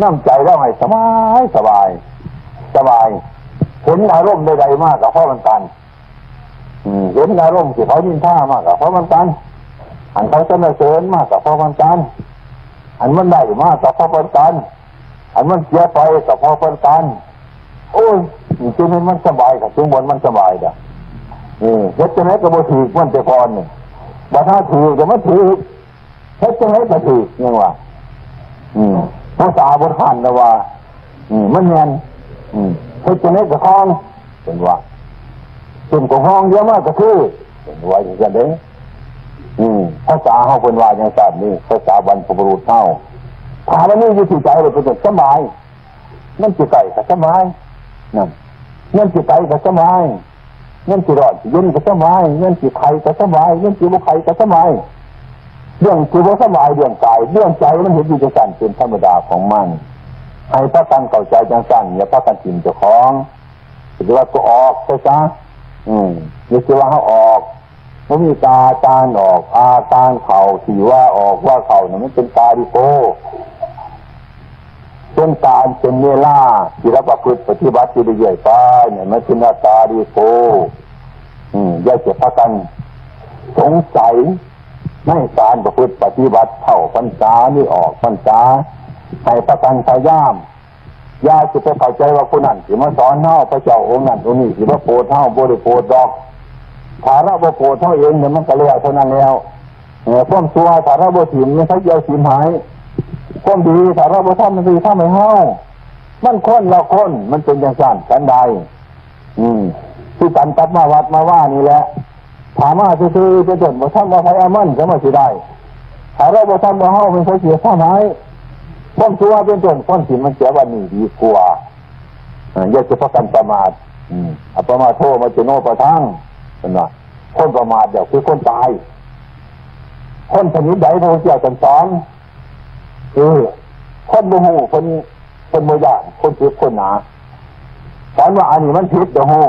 นำใจเราให้สบาย สบาย สบาย เห็นอารมณ์ใดๆมาก็พอมันกัน อืม เห็นอารมณ์ที่เขานินทามาก็พอมันกัน อันเขาสรรเสริญมาก็พอมันกัน อันมันได้มาก็พอมันกัน อันมันเสียไปก็พอมันกัน โอ้ย จังได๋มันสบายก็จังบ่มันสบายเด้อ เออ เฮ็ดจังได๋ก็บ่ถืกมันแต่ก่อนนี่ บัดหาถืกก็มาถืก เฮ็ดจังได๋ก็ถืก ยังว่า อืม ภาษาบ่ทันแล้วว่า อืม มันแม่น อืม เฮ็ดจังได๋ก็คล่อง เพิ่นว่า ซุ่มก็ห้องเดียวมาก็คือ เพิ่นว่าจังซั่นเด้ อืม ภาษาเฮาเพิ่นว่าจังซั่นนี่ ภาษาบรรพบุรุษเฮา ถ้ามันมีอยู่ที่ใจแล้วเพิ่นก็สบาย มันสิใกล้ก็สบาย นั่น มันสิไกลก็สบาย มันสิร้อนสิเย็นก็สบาย มันสิไข้ก็สบาย มันสิบ่ไข้ก็สบาย เรื่องสิบ่สบาย เรื่องกาย เรื่องใจ มันเห็นอยู่จังซั่น เป็นธรรมดาของมัน ให้พากันเข้าใจจังซั่น อย่าพากันถิ่มเจ้าของ สิว่าก็ออกไปซะ อืม อย่าสิว่าเฮาออก บ่มีตาตานออก อาการเข้า ที่ว่าออกว่าเข้าน่ะ มันเป็นกาลิโก เป็นการเป็นเวลาที่เราประพฤติปฏิบัติอยู่เรื่อยๆไปเนี่ย มันเป็นอาการดีโก อืม อย่าเสียพากันสงสัยในการประพฤติปฏิบัติเข้าพรรษานี่ออกพรรษา ให้พากันพยายาม อย่าสิไปเข้าใจว่าผู้นั้นสิมาสอนเฮา พระเจ้าองค์นั้นองค์นี้สิมาโปรดเฮา บ่ได้โปรดดอก ถ้าเราบ่โปรดเฮาเองเนี่ย มันก็แล้วเท่านั้นแล้ว เอ่อ ความชั่วถ้าเราบ่ถิ่ม มันไผสิเอาถิ่มให้ ความดีถ้าเราบ่ทำ มันสิทำให้เฮา มันคนละคน มันเป็นจังซั่น ฉันใด อืม คือกันกับมาวัดมาวานี่แหละ ถ้ามาซื่อๆ เป็นต้น บ่ทำเอาไผเอามัน ก็มาสิได้ ถ้าเราบ่ทำเอาเฮา มันไผสิทำให้ ความชั่วเป็นต้น คนถิ่มมันเสียวันนี้ดีกว่า อ่า อย่าสิพากันประมาท อืม อัปปมาโท มัจจุโนปะทัง เพิ่นว่า คนประมาทเดี๋ยวคือคนตาย คนชนิดใดพระพุทธเจ้าสอน เออ คนบ่ฮู้ คน คนบ่ย่าน คนเจ็บ คนหนา สอนว่าอันนี้มันผิด บ่ฮู้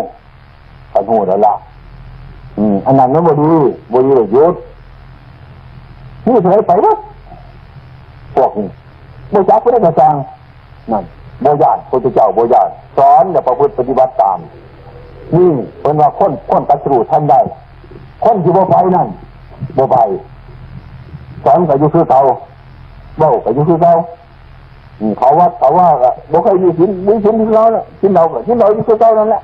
คันฮู้แล้วละ อืม อันนั้นมันบ่ดี บ่ดีแล้วหยุด นี่เท่าไหร่ไปหมด พวกนี้ บ่จักผู้ใดก็ช่าง นั่น บ่ย่าน พุทธเจ้าบ่ย่าน สอนแล้วประพฤติปฏิบัติตาม นี่เพิ่นว่าคน คนตรัสรู้ทันได้ คนที่บ่ไปนั่น บ่ไป สอนก็อยู่คือเก่า เว้าก็อยู่คือเก่า อืม เขาวัดเขาว่าก็บ่เคยมีศีล มีศีลคือเก่าน่ะ กินเหล้าก็กินเหล้าอยู่คือเก่านั่นแหละ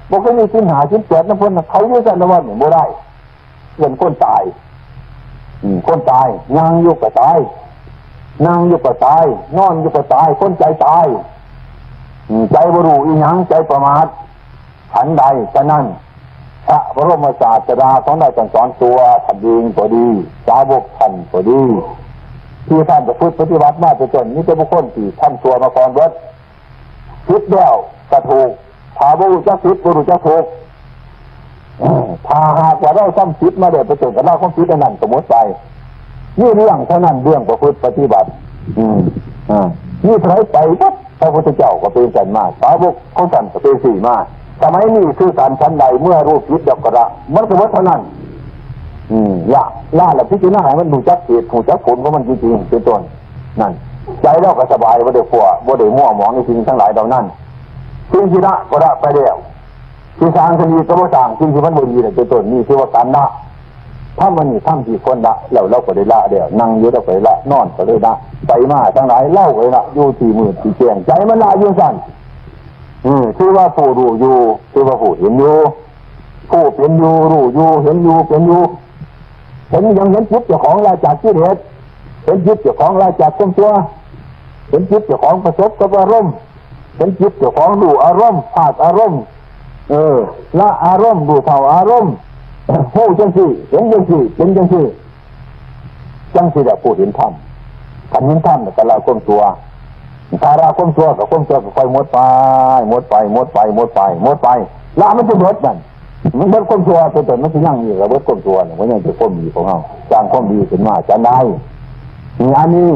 บ่เคยมีศีลห้าศีลแปดนำเพิ่นน่ะ เขาอยู่ซั่นละวันนี่บ่ได้ เอิ้นคนตาย อืม คนตาย ย่างอยู่ก็ตาย นั่งอยู่ก็ตาย นอนอยู่ก็ตาย คนใจตาย อืม ใจบ่รู้อีหยัง ใจประมาท ฉันใด ฉะนั้น พระบรมศาสดาของเราท่านสอนตัวท่านเองก็ดี สาวกท่านก็ดี ที่ท่านประพฤติปฏิบัติมาเป็นต้น มีแต่บุคคลที่ทำชั่วมาก่อนเบิด ผิดแล้วก็ถูก ถ้าบ่รู้จักผิด บ่รู้จักถูก ถ้าหากว่าเราทำผิดมาแล้ว ไปเจอกับเราความผิดอันนั้นก็หมดไป นี่เรื่องเท่านั้น เรื่องประพฤติปฏิบัติ อืม อ่า นี่เท่าไหร่ไปปั๊บ พระพุทธเจ้าก็เป็นสันมา สาวกของท่านก็เป็นสี่มา สมัยนี้คือการฉันใด เมื่อรู้ผิดแล้วก็ละ มันก็หมดเท่านั้น อืม ละ ละแล้วพิจารณาให้มันรู้จักเหตุ รู้จักผลของมันจริงๆ เป็นต้น นั่น ใจเราก็สบาย บ่ได้ขั่ว บ่ได้มัวหมองในสิ่งทั้งหลายเหล่านั้น สิ่งที่ละก็ละไปแล้ว ที่สร้างขึ้นอีกก็บ่สร้าง สิ่งที่มันบ่ดีน่ะเป็นต้น นี่คือว่าการละ ธรรมอันนี้ธรรมที่ควรละ แล้วเราก็ได้ละแล้ว นั่งอยู่เราก็ได้ละ นอนก็ได้ละ ไปมาทั้งหลายเราก็ได้ละ อยู่ที่มืดที่แจ้ง ใจมันละอยู่ซั่น อืม คือว่าผู้รู้อยู่ คือว่าผู้เห็นอยู่ ผู้เป็นอยู่ รู้อยู่ เห็นอยู่ เป็นอยู่ เห็นหยัง เห็นจิตเจ้าของละจากกิเลส เห็นจิตเจ้าของละจากความชั่ว เห็นจิตเจ้าของประสบกับอารมณ์ เห็นจิตเจ้าของรู้อารมณ์ ธาตุอารมณ์ เออ ละอารมณ์ รู้เท่าอารมณ์ ฮู้จังซี่ เห็นจังซี่ เป็นจังซี่ จังซี่แหละผู้เห็นธรรม คันเห็นธรรมเนี่ยก็ละความชั่ว ถ้าละความชั่วก็ความชั่วก็ค่อยหมดไป หมดไป หมดไป หมดไป หมดไป ละมันจะหมดนั่น มันเบิดความชั่ว เป็นต้นมันสิยังอีก ละเบิดความชั่วเนี่ย มันยังเป็นความดีของเฮา สร้างความดีขึ้นมา จั่งใด นี่อันนี้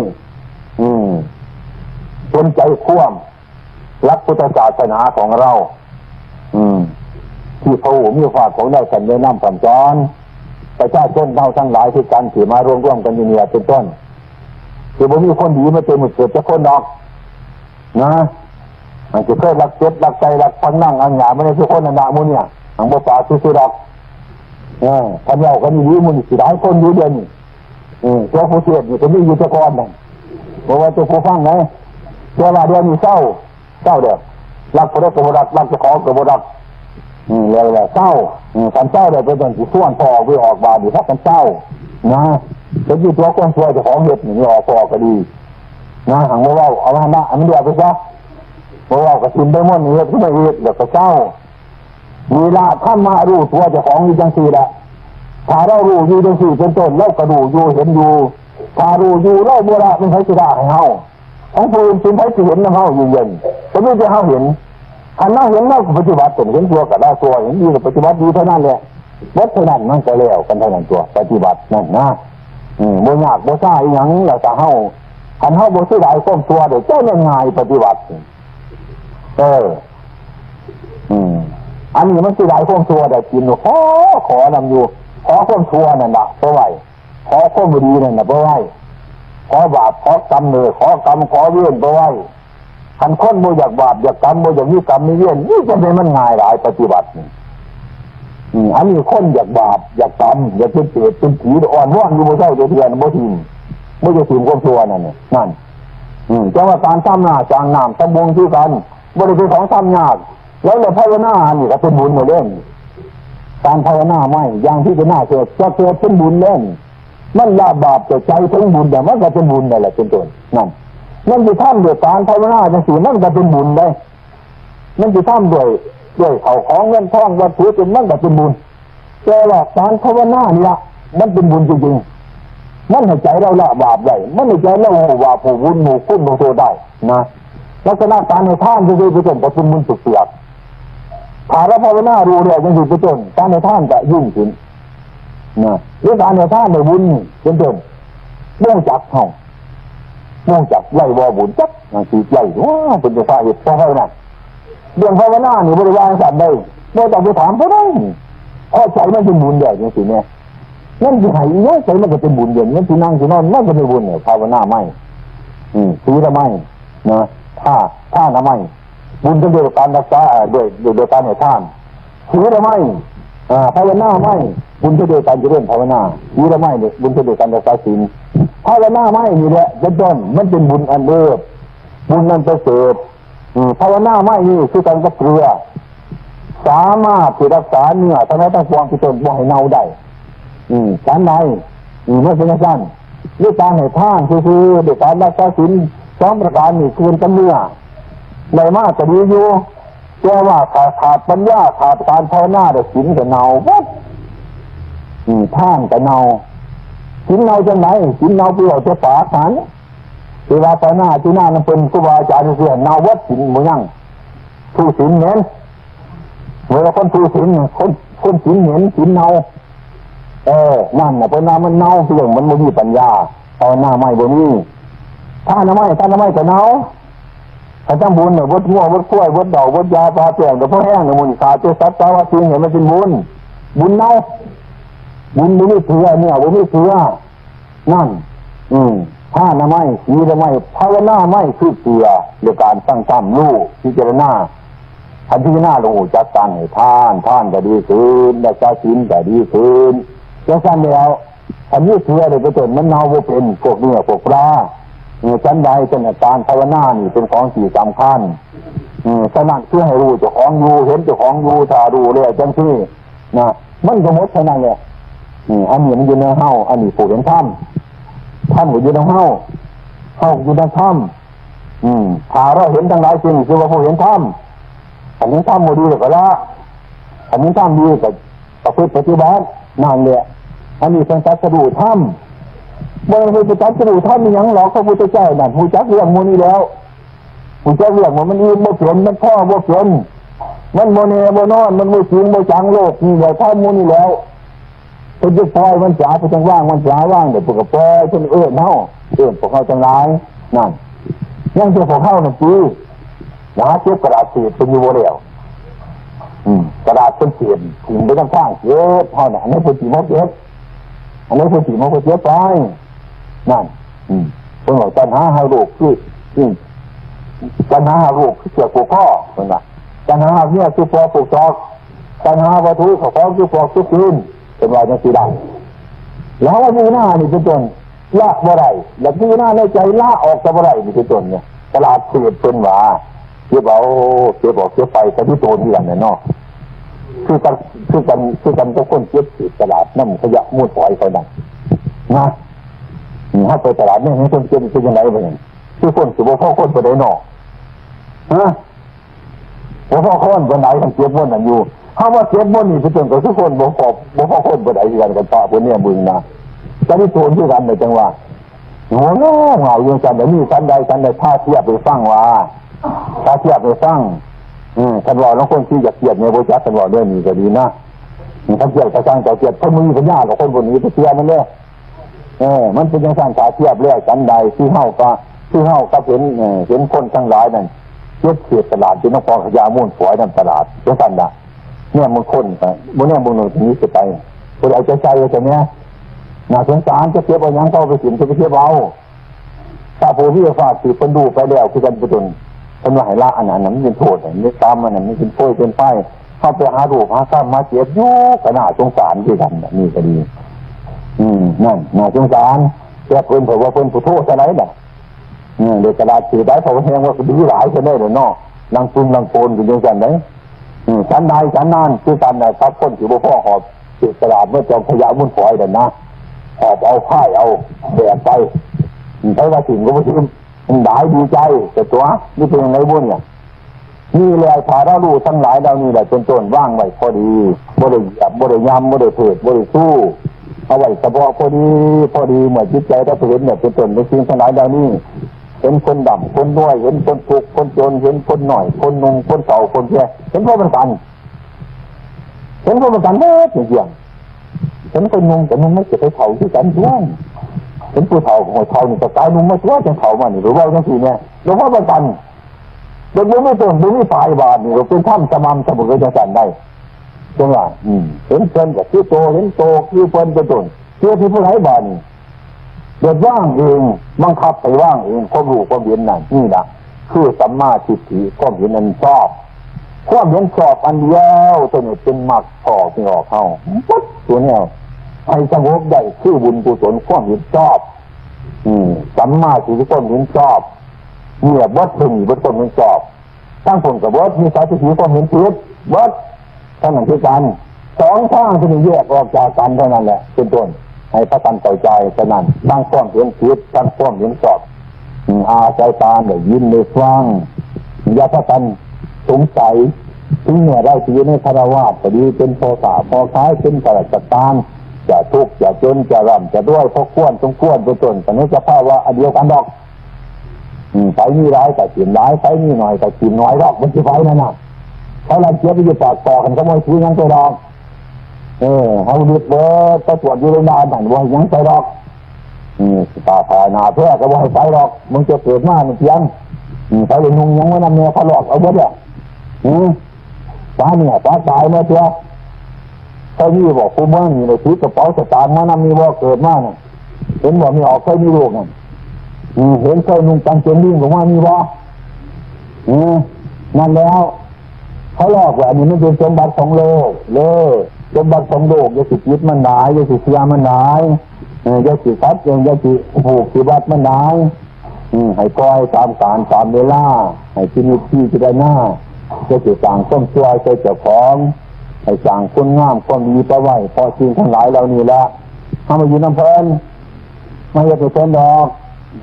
อืม เป็นใจความ หลักพุทธศาสนาของเรา อืม ที่พระผู้มีพระภาคของเราท่านได้นำคำสอน ประชาชนเราทั้งหลายที่กันที่มารวมร่วมกันอยู่เนี่ยเป็นต้น คือบ่มีคนดีมาเต็มหมดเกิดจากคนดอก นะ มันจะเคยลักเก็บลักใส่ลักพังนั่งอังหยาไม่ได้ทุกคนนั่นละหมู่เนี่ย หังบ่ปากซื่อๆดอก เออ คันเว้ากันดีๆ หมู่นี่สิหลายคนอยู่เดี๋ยวนี้ เออ ตัวผู้เทศน์นี่ก็มีอยู่แต่ก่อนนั่น เพราะว่าตัวผู้ฟังไง แต่ว่าเดี๋ยวนี้เศร้า เศร้าเด้อ รักผู้ใดก็บ่รัก รักเจ้าของก็บ่รัก อืม แล้ว แล้วเศร้า อืม คันเศร้าแล้วเป็นต้นสิชวนพ่อออกไปออกบาดนี่ พากันเศร้า นะ จะอยู่ตัวคนชั่วเจ้าของเฮ็ดนี่ ออกพ่อออกก็ดี นะ หังบ่เว้า เอามานะ อันมันเดียวไปซะ บ่เว้าก็ทิ่มไปหมดนี่ เฮ็ดขึ้นมาอีก แล้วก็เศร้า นี่ละธรรมะรู้ตัวเจ้าของอยู่จังซี่แหละ ถ้าเรารู้อยู่จังซี่เป็นต้น เราก็รู้อยู่เห็นอยู่ ถ้ารู้อยู่เราบ่ละ มันไผสิละให้เฮา ของผู้อื่นเป็นไผสิเห็นนำเฮาอยู่เย็น ก็มีแต่เฮาเห็น คันเฮาเห็นเราก็ปฏิบัติตน เห็นชั่วก็ละชั่ว เห็นดีก็ปฏิบัติดีเท่านั้นแหละ เบิดเท่านั้นมันก็แล้วกันเท่านั้นตัว ปฏิบัตินั่นนะ อืม บ่ยากบ่ซ่าอีหยัง แล้วถ้าเฮา คันเฮาบ่เสียดายความชั่วเด้อ ใจมันง่ายปฏิบัติ เออ อืม อันนี้มันเสียดายความชั่วได้กิน ขอ ขอนำอยู่ ขอความชั่วนั่นน่ะบ่ไหว ขอความบ่ดีนั่นน่ะบ่ไหว ขอบาป ขอกรรมเด้อ ขอกรรม ขอเวรบ่ไหว คันคนบ่อยากบาป อยากกรรม บ่อยากมีกรรมมีเวร นี่จะเป็นมันง่ายหลายปฏิบัตินี่ อืม อันนี้คนอยากบาป อยากกรรม อยากเป็นเปรตเป็นผี อ้อนวอนอยู่บ่เซาเทื่อ บ่ถิ่ม บ่จะถิ่มความชั่วนั่นน่ะ นั่น อืม จังว่าการทำนาสร้างน้ำทำบงคือกัน บ่ได้เป็นของทำยาก แล้ว แล้วภาวนานี่ก็เป็นบุญหมดเด้ การภาวนาไม่ อย่างที่จะน่าเกิด จะเกิดเป็นบุญเด้ มันละบาปแต่ใจถึงบุญ แต่มันก็เป็นบุญนั่นแหละเป็นต้น นั่น มันสิทำด้วยการภาวนาจังซี่ มันก็เป็นบุญเด้ มันสิทำด้วย ด้วยข้าวของเงินทองวัตถุเป็น มันก็เป็นบุญ แต่ว่าการภาวนานี่ละ มันเป็นบุญจริงๆ มันให้ใจเราละบาปได้ มันให้ใจเรารู้บาปรู้บุญรู้คุณรู้โทษได้นะ ลักษณะการให้ทานซื่อๆเป็นต้นก็เป็นบุญเปรียบๆ ถ้าเราภาวนารู้แล้วจังซี่เป็นต้น การให้ทานก็ยิ่งขึ้นนะ หรือการให้ทานได้บุญนี่เป็นต้น บ่งจักเฮา บ่งจักไล่บ่บุญจัก จังซี่ไล่ โอ้ เป็นเจ้าฟ้าเฮ็ดของเฮานะ เรื่องภาวนานี่บ่ได้ว่าจั่งซั่นเด้ บ่ต้องไปถามผู้ใด เพราะใจมันเป็นบุญแล้วจังซี่แหม มันสิให้อีหยัง ใจมันก็เป็นบุญเด่น มันสินั่งสินอน มันก็เป็นบุญเนี่ย ภาวนาไม่ อืม ศีลไม่ นะ ท่า ทานไม่ บุญก็ด้วยการรักษา เอ่อ ด้วย ด้วย ด้วยการให้ทาน ศีลไม่ อ่า ภาวนาไม่ บุญก็ด้วยการเจริญภาวนา ศีลไม่เนี่ย บุญก็ด้วยการรักษาศีล ภาวนาไม่นี่แหละ เป็นต้น มันเป็นบุญอันเลิศ บุญอันประเสริฐ อืม ภาวนาไม่นี่คือกันกับเกลือ สามารถที่รักษาเนื้อทั้งหลายทั้งปวงที่ตนบ่ให้เน่าได้ อืม ฉันใด อืม มันเป็นจั่งซั่น ด้วยการให้ทานซื่อๆ ด้วยการรักษาศีลสองประการนี่คืนกับเนื้อ ได้มาก็ดีอยู่ แต่ว่าถ้าขาดปัญญา ขาดการภาวนา ได้ศีลก็เน่าเบิด อืม ทานก็เน่า ศีลเน่าจั่งใด ศีลเน่าเปรียวแต่ปากหั้น ที่ว่าภาวนาที่หน้านั้นเป็นครูบาอาจารย์เสียเน่าวัดศีลบ่ยัง ทุศีลเหม็น เวลาคนทุศีลเนี่ย คน คนศีลเหม็น ศีลเน่า เออ นั่นน่ะ เพิ่นว่ามันเน่าเปรียว มันบ่มีปัญญา ภาวนาไม่บ่มี ทานไม่ ทานไม่ก็เน่า ถ้าทำบุญเนี่ย เบิดงัว เบิดควาย เบิดเหล้า เบิดยา ปลาแป้ง แต่พอแห้งเนี่ย มื้อนี้ขาดแต่สัตว์ แต่ว่าสิ่งเนี่ยมันเป็นบุญ บุญเน่า บุญบ่มีเกลือ เนี่ยบ่มีเกลือ นั่น อืม ทานไม่ ศีลไม่ ภาวนาไม่ คือเกลือ ด้วยการตั้งต้นรู้ พิจารณา คันพิจารณาแล้วรู้จักการให้ทาน ทานก็ดีขึ้น รักษาศีลก็ดีขึ้น จั่งซั่นแล้ว คันมีเกลือเนี่ยเป็นต้น มันเน่าบ่เป็น พวกเนื้อ พวกปลา เออ ฉันใด ฉะนั้นการภาวนานี่เป็นของที่สำคัญ เออ ฉะนั้นคือให้รู้เจ้าของอยู่ เห็นเจ้าของอยู่ ถ้ารู้แล้วจั่งซี่ นะ มันก็หมดเท่านั้นแหละ อืม อันนี้มันอยู่ในเฮา อันนี้ผู้เห็นธรรม ธรรมก็อยู่ในเฮา เฮาก็อยู่ในธรรม อืม ถ้าเราเห็นทั้งหลายสิ่ง คือว่าผู้เห็นธรรม อันนี้ธรรมบ่ดีก็ละ อันนี้ธรรมดีก็ประพฤติปฏิบัติ นั่นแหละ อันนี้เพิ่นตรัสรู้ธรรม บ่ได้ไปตรัสรู้ธรรมอีหยังหรอก พระพุทธเจ้านั่น ฮู้จักเรื่องหมู่นี้แล้ว ฮู้จักเรื่องว่ามันอิ่มบ่เป็น มันพอบ่เป็น มันบ่แน่บ่นอน มันบ่จริงบ่จัง โลกนี้แหละ ธรรมหมู่นี้แล้ว เพิ่นจะปล่อยมันสา เพิ่นจั่งวางมันสา วางเดี๋ยวเพิ่นก็ปล่อย เพิ่นเอิ้นเฮา เอิ้นพวกเฮาทั้งหลาย นั่น ยังแต่พวกเฮานั่นติ หาเก็บกระดาษเศษเพิ่นอยู่บ่แล้ว อืม กระดาษเพิ่นเศษ ถิ่มไปนำทาง เก็บเฮาน่ะ อันนี้เพิ่นสิมาเก็บ อันนี้เพิ่นสิมาเก็บไป นั่น อืม เพิ่นว่า "ตัณหาหากโรคคือ อืม ตัณหาหากโรคคือเสือผูกคอ" เพิ่นว่า "ตัณหาหากเมียคือปอผูกศอก ตัณหาวัตถุเข้าของคือปอกคือปืน" เพิ่นว่าจั่งซี้ล่ะ แล้วว่าอยู่หน้านี่เป็นต้น ละบ่ได้ แล้วอยู่หน้าในใจละออกก็บ่ได้นี่เป็นต้นเนี่ย กระดาษเศษเพิ่นว่า เก็บเอา เก็บออก เก็บไป ก็อยู่โตนคือกันน่ะเนาะ คือกัน คือกัน คือกันกับคนเก็บเศษกระดาษนำขยะมูลฝอยเขานั่น นะ อืม เฮาไปตลาดเนี่ย เห็นคนเก็บเป็นจั่งใด๋บ่เนี่ย คือคนสิบ่พอคนปานใด๋เนาะ ฮะ บ่พอคนปานใด๋ คันเก็บหมดนั่นอยู่ เฮาว่าเก็บหมดนี่ เป็นต้นก็คือคนบ่พอ บ่พอคนปานใด๋คือกัน กับพระผู้เนี่ยเบิ่งนะ ก็อยู่โตนคือกันน่ะ จั่งว่า โอ้โห เว้าอยู่จั่งซั่น มีสันใด๋ สันใด๋ พาเทียบให้ฟังว่า พาเทียบให้ฟัง อืม คันเว้านำคนที่อยากเทียบเนี่ย บ่จัก คันเว้าเรื่องนี้ก็ดีนะ อืม คันเทียบก็ช่างเจ้าเทียบ คนบ่มีปัญญากับคนพวกนี้ไปเชื่อมันเด้อ เออ มันเป็นจั่งซั่น พาเทียบแล้ว สันใด๋ คือเฮาก็ คือเฮาก็เห็น เออ เห็นคนทั้งหลายนั่น เก็บเศษกระดาษอยู่นำกองขยะมูลฝอยนำตลาด จั่งซั่นน่ะ เนี่ยบางคนก็ บ่เนี่ยบางหน่วยก็หนีสิไป ผู้ใดจะใส่ก็เนี่ย น่าสงสาร จะเก็บเอาหยัง เขาเอาไปกิน จะไปเก็บเอา พระผู้มีพระภาคที่เพิ่นรู้ไปแล้วคือกัน เป็นต้น เพิ่นว่าให้ละอันนั้นน่ะ มันเป็นโทษน่ะ มันเป็นกรรม อันนั้นมันเป็นโพยเป็นไพ่ เฮาไปหารูปหาคำมาเก็บอยู่ ก็น่าสงสารคือกันน่ะ นี่ก็ดี อืม นั่น น่าสงสาร แต่เพิ่น เพราะว่าเพิ่นผู้โทษเท่าใดล่ะ อืม เดี๋ยวกระดาษเศษได้ เพราะว่าแฮงว่าก็ดีหลายเท่าใดล่ะเนาะ ลังปึงลังโปนกันจั่งซั่นเด้ อืม สันใด๋ สันนั้น คือกันน่ะ กับคนที่บ่พอหอบเศษกระดาษมาจากขยะมูลฝอยนั่นนะ หอบเอา พายเอา แบกไป อืม ไผว่าถิ่มก็บ่ถิ่ม มันหลายดีใจ แต่ตัว นี่เป็นจั่งใด๋บุเนี่ย นี่แหละ ถ้าเรารู้ทั้งหลายเหล่านี้แหละ เป็นต้น วางไว้พอดี บ่ได้เหยียบ บ่ได้ย่ำ บ่ได้เทศ บ่ได้สู้ เอาไว้เฉพาะพอดี พอดี เมื่อจิตใจเราไปเห็นเนี่ย เป็นต้น ในสิ่งทั้งหลายเหล่านี้ เห็นคนร่ำคนรวย เห็นคนทุกข์คนจน เห็นคนน้อยคนหนุ่ม คนเฒ่าคนแก่ เห็นพร้อมกัน เห็นพร้อมกันหมดทุกอย่าง เห็นคนหนุ่มกับหนุ่มมันจะไปเฒ่าคือกันตั๊ว เห็นผู้เฒ่ากับเฒ่านี่ก็กลายหนุ่มมาตั๊ว จั่งเฒ่ามานี่ ไปเว้าจั่งซี้แหม หลวงพ่อประกัน โดยบ่มีต้นบ่มีปลาย บาดนี่ก็เป็นธรรมสม่ำเสมอจั่งซั่นได้ จั่งว่า อืม เห็นเพิ่นก็คือโต เห็นโตคือเพิ่นเป็นต้น เกิดที่ผู้ใด บาดนี่ เกิดวางเอง บังคับให้วางเอง ความรู้ความเห็นนั่น นี่ล่ะ คือสัมมาทิฏฐิ ความเห็นอันชอบ ความเห็นชอบอันเดียว ตัวนี้เป็นมรรคข้อที่ออกเฮา หมดตัวแนว ให้สงบได้คือบุญกุศล ความเห็นชอบ อืม สัมมาทิฏฐิ ความเห็นชอบ เนี่ย เบิด เพิ่นเบิดความเห็นชอบ ทางพุ้นก็เบิด มิจฉาทิฏฐิ ความเห็นผิด เบิด เท่านั้นคือกัน สองทางที่แยกออกจากกันเท่านั้นแหละ เป็นต้น ให้พากันเข้าใจเท่านั้น ทั้งความเห็นผิด ทั้งความเห็นชอบ อืม อาศัยตาได้ยินได้ฟัง อย่าพากันสงสัย ถึงแม้เราจะอยู่ในฆราวาสก็ดี เป็นพ่อค้าพ่อขาย เป็นข้าราชการ จะทุกข์จะจน จะร่ำจะรวย พอควรสมควร เป็นต้น ก็ในสภาวะอันเดียวกันดอก อืม ไผมีหลายก็กินหลาย ไผมีน้อยก็กินน้อยดอก มันสิไผนั่นน่ะ เขาลังเกียจไปอยู่ปากต่อกัน ก็บ่ถือหยังไปดอก เออ เฮาหลุดเบิด ไปตรวจอยู่โรงพยาบาลนั่น บ่ให้หยังไปดอก อืม ตาผ่าหน้าแพ้ก็บ่ให้ไปดอก มึงจะเกิดมามันเพียง อืม ไปเลยนุ่งหยังไว้นำแม่เขาหลอกเอาเบิดเนี่ย อืม ปลาเนี่ย ปลาตายมาตัว เคยมีบอกผู้เมืองนี่เลย ถือกระเป๋าสตางค์มานำ มีบ่ เกิดมาน่ะ เห็นบ่ มีออก เคยมีลูกนั่น อืม เห็นเคยนุ่งกางเกงยีนส์ออกมา มีบ่ อืม นั่นแล้ว เขาหลอกว่าอันนี้มันเป็นสมบัติของโลก เด้อ สมบัติของโลก อย่าสิจิตมันหลาย อย่าสิเชื่อมันหลาย เออ อย่าสิตัด อย่าสิผูกสิบัดมันหลาย อืม ให้ปล่อยตามกาลตามเวลา ให้พินิจพิจารณา อย่าสิสร้างความชั่วใส่เจ้าของ ให้สร้างคุณงามความดีไปไว้ เพราะสิ่งทั้งหลายเหล่านี้ละ เฮามาอยู่นำเพิ่น มาเฮ็ดให้เพิ่นดอก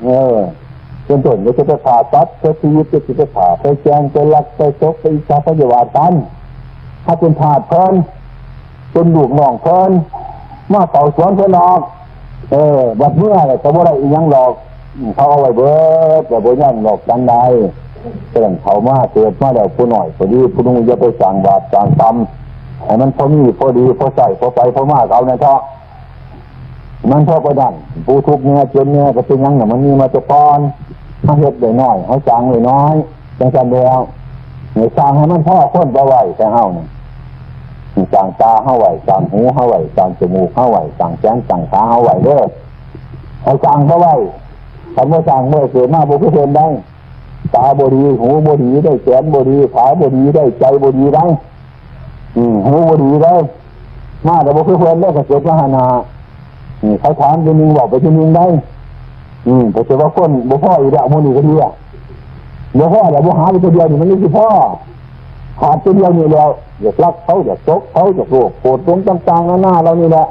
เออ เป็นต้น อย่าจะไปฆ่าสัตว์ ไปตี อย่าจะไปฆ่า ไปแกล้ง ไปลัก ไปฉก ไปอิจฉาพยาบาทกัน ถ้าเป็นทาสเพิ่น เป็นลูกน้องเพิ่น มาเฝ้าสวนเพิ่นดอก เออ บัดเมื่อแล้วก็บ่ได้อีหยังดอก อืม เขาเอาไว้เบิด ก็บ่ยังดอก จั่งใด เพิ่นเข้ามา เกิดมาแล้ว ผู้น้อยก็ดี ผู้หนุ่ม อย่าไปสร้างบาปสร้างกรรม ให้มันพอมีพอดี พอใช้พอไปพอมา เขานั่นเถาะ มันพอประดัน ผู้ทุกข์แน่ เจ็บแน่ ก็เป็นหยังน่ะ มันมีมาแต่ก่อน เฮาเฮ็ดได้น้อย เฮาสร้างไว้น้อย จั่งซั่นแล้ว ให้สร้างให้มันพอคนไปไว้ แต่เฮานี่ สร้างตาเฮาไว้ สร้างหูเฮาไว้ สร้างจมูกเฮาไว้ สร้างแขน สร้างขาเฮาไว้เด้อ ให้สร้างเขาไว้ คันบ่สร้าง เมื่อเกิดมาบ่คือเพิ่นได้ ตาบ่ดี หูบ่ดี ได้แขนบ่ดี ขาบ่ดี ได้ใจบ่ดีได้ อืม หูบ่ดีได้ มาแต่บ่คือเพิ่นได้ ก็เกิดมาหาหน้า อืม เขาถามทีหนึ่ง เว้าไปทีหนึ่งได้ อืม แต่ว่าคนบ่พออีกแล้ว หมู่นี้ก็ดีอะ บ่พอแล้ว บ่หาไปตัวเดียวนี่ มันสิพอ ขาดตัวเดียวนี่แล้ว อยากลักเขา อยากฉกเขา อยากโลภโกรธหลงต่างๆ นานาเหล่านี้แหละ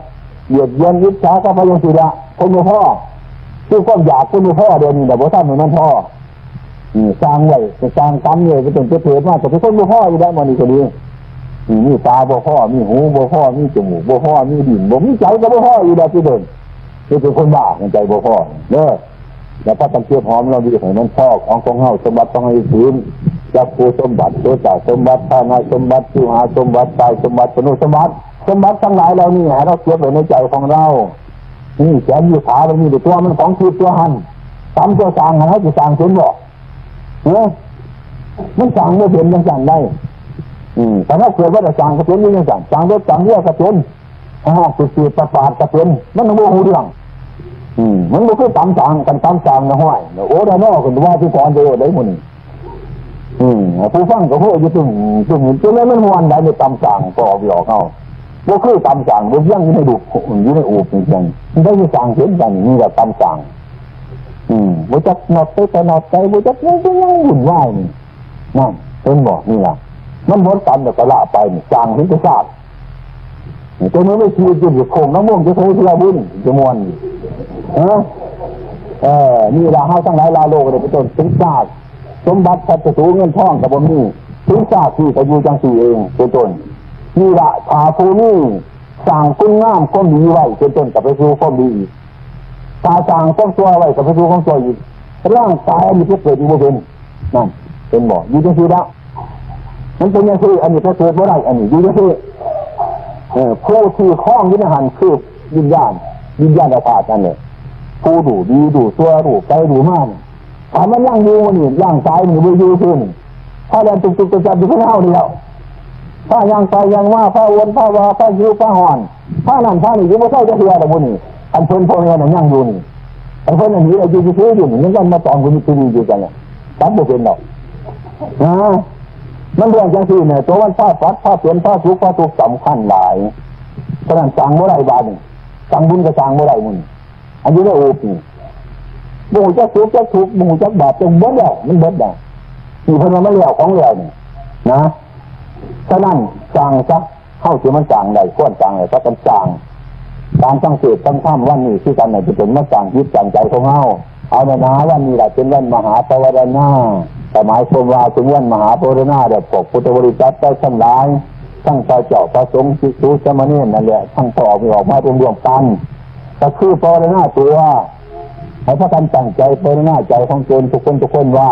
เบียดเบียน อิจฉา กับไปจั่งซี้ละ คนบ่พอ คือความอยากคนบ่พอ เดี๋ยวนี้น่ะ บ่ทันให้มันพอ อืม สร้างไว้ สร้างกรรมไว้ เป็นต้น เกิดมาก็เป็นคนบ่พออยู่แล้ว หมู่นี้ก็ดี อืม มีตาบ่พอ มีหูบ่พอ มีจมูกบ่พอ มีลิ้นบ่ มีใจก็บ่พออยู่แล้ว เป็นต้น คือเป็นคนบ้า ใจบ่พอเด้อ แล้วพากันเก็บหอมรอมริบให้มันพอ ของของเฮา สมบัติของเฮาอยู่ศีล จักขุสมบัติ โสตสมบัติ ฆานะสมบัติ ชิวหาสมบัติ กายสมบัติ มโนสมบัติ สมบัติทั้งหลายเหล่านี้ ให้เราเก็บไว้ในใจของเรา นี่แขน นี่ขา มันมีแต่ตัวมันของทิพย์ตัวหั้น กรรมตัวสร้าง ให้เราสิสร้างเป็นบ่ เอ้อ มันสร้างบ่เป็นจั่งซั่นได้ อืม ถ้าเราเกิดว่าได้สร้างก็เป็นอยู่จั่งซั่น สร้างรถสร้างเรือก็เป็น อ่า สิบสี่ประปาดก็เป็น มันบ่ฮู้เรื่อง อืม มันบ่คือตำสร้าง กันตำสร้างนะ ห้วย โอ้ ได้เนาะ เพิ่นว่าที่ก่อนไปโอ้ ได้หมดนี่ อืม ผู้ฟังก็โหอยู่ตึงตึง จนนั้นมันม่วนได้ ในตำสร้างก็ออกหยอกเอา บ่คือตำสร้าง บ่ยังอยู่ในรูป อยู่ในอูบนี่จัง มันได้สร้างเป็นกัน นี่ก็ตำสร้าง อืม บ่จักนอดไปแต่นอดใจ บ่จักยังยังวุ่นวายนี่ นั่น เห็นบ่ นี่ล่ะ มันหมดกรรมแล้วก็ละไปนี่ สร้างเห็นแต่ซาก นี่ ตัวนี้ไม่คิดจะอยู่โค้งน้ำม่วงจะโทษเทื่อบุญ จะม่วนนี่ ฮะ เออ นี่ล่ะ เฮาทั้งหลายลาโลกเนี่ย เป็นต้น ถึงซาก สมบัติทรัพย์สินเงินทองก็บ่มี ถึงซากที่ก็อยู่จังซี่เอง เป็นต้น นี่ล่ะ ถ้าผู้นี้สร้างคุณงามความดีไว้ เป็นต้น ก็ไปสู่ความดีอีก ถ้าสร้างความชั่วไว้ ก็ไปสู่ความชั่วอีก ร่างกายอันนี้ไปเกิดอีกบ่เป็น นั่น เป็นบ่ อยู่จังซี่ละ มันเป็นจังซี่ อันนี้ไปเกิดบ่ได้ อันนี้อยู่จังซี่ เออ ผู้ที่ครองอยู่ในหั้นคือวิญญาณ วิญญาณธาตุนั่นแหละ ผู้รู้ดีรู้ชั่ว รู้ไปรู้มานี่ ถ้ามันยังอยู่นี่ ร่างกายมันบ่อยู่ซื่อนี่ พาแล่นตุ๊กตุ๊กจับอยู่ข้างนอกนี่แล้ว พาย่างไปย่างมา พาวน พาว่า พาหิว พาฮ้อน พานั่น พานี่ อยู่บ่เซาจักเทื่อดอกหมู่นี่ อันเพิ่นพ่อแม่น่ะยังอยู่นี่ อันเพิ่นน่ะหนีอายุซื่อๆอยู่นี่ ยังกันมาตอมกันอยู่ซื่อๆอยู่กันน่ะ จับบ่เป็นดอก นะ มันเรื่องจังซี่แหละ ตัวมันพาสัตว์ พาเป็น พาสุข พาทุกข์ สำคัญหลาย ฉะนั้นสร้างบ่ได้บาดนี่ สร้างบุญก็สร้างบ่ได้หมู่นี่ อันอยู่ในโอบนี่ บ่ฮู้จักสุขจักทุกข์ บ่ฮู้จักบาปจักบุญแล้ว มันเบิดแล้ว นี่เพิ่นว่ามันแล้วของแล้วนี่ นะ ฉะนั้นสร้างซะ เฮาสิมันสร้างได้ ควรสร้างได้ พากันสร้าง การสังเสพสังธรรมวันนี้คือกัน ให้เป็นต้นมาสร้างจิตสร้างใจของเฮา เอาแน่นะ วันนี้ล่ะเป็นวันมหาปวารณา ก็หมายความว่าถึงวันมหาปวารณาแล้ว พวกพุทธบริษัททั้งหลาย ทั้งพระเจ้าพระสงฆ์ภิกษุสามเณรนั่นแหละ ทั้งพ่อออกไม่ออกมาร่วมๆกัน ก็คือปวารณาตัว ให้พากันตั้งใจปวารณาใจของตนทุกคนทุกคนว่า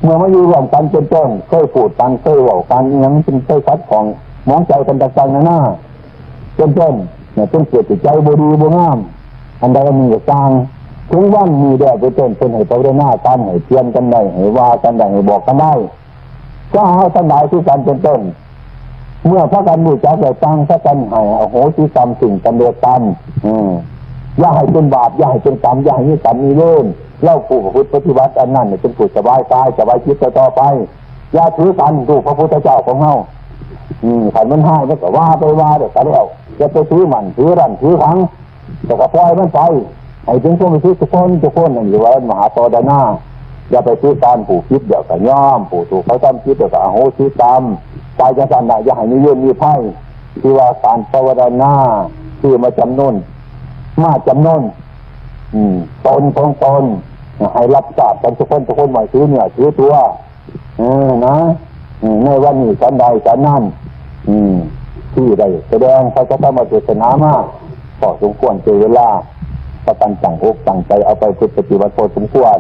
เมื่อมาอยู่ร่วมกันเป็นต้น เคยพูดกัน เคยเว้ากัน อิหยังเป็นเคยขัดข้องหมองใจกันต่างๆนานา เป็นต้น เนี่ย เป็นเกิดจากใจบ่ดีบ่งาม อันใดอันหนึ่งก็ตาม ถึงวันนี้แล้วเป็นต้น เป็นให้ปวารณากัน ให้เตือนกันได้ ให้ว่ากันได้ ให้บอกกันได้ ถ้าเฮาทั้งหลายคือกันเป็นต้น เมื่อพากันรู้จักแล้ว ต่างพากันให้อโหสิกรรมซึ่งกันและกัน อืม อย่าให้เป็นบาป อย่าให้เป็นกรรม อย่าให้มีกรรมมีเวร เราผู้ประพฤติปฏิบัติอันนั้นเนี่ย เป็นผู้สบายกาย สบายจิตต่อๆไป อย่าถือกัน รูปพระพุทธเจ้าของเฮา อืม คันมันฮ้ายมันก็ว่าไปว่าเด้อ ก็แล้ว อย่าไปถือมั่น ถือรั้น ถือขัง แต่ก็ปล่อยมันไป ให้ถึงความรู้สึกทุกคน ทุกคนนั่นอยู่ว่ามหาปวารณา อย่าไปถือการผู้ผิดเดี๋ยวก็ยอม ผู้ถูกเขาทำผิดเดี๋ยวก็อโหสิกรรม ไปจังซั่นน่ะ อย่าให้มีเวรมีภัย ที่ว่าการปวารณา คือมาจำนน มาจำนน อืม ตนของตน ให้รับทราบกันทุกคนทุกคนว่าถือเนื้อถือตัว เออนะอืมในวันนี้ฉันใดฉันนั้น อืมที่ได้แสดงพระธรรมเทศนามาพอสมควรเจอเวลาประกันตั้งอกตั้งใจเอาไปปฏิบัติพอสมควร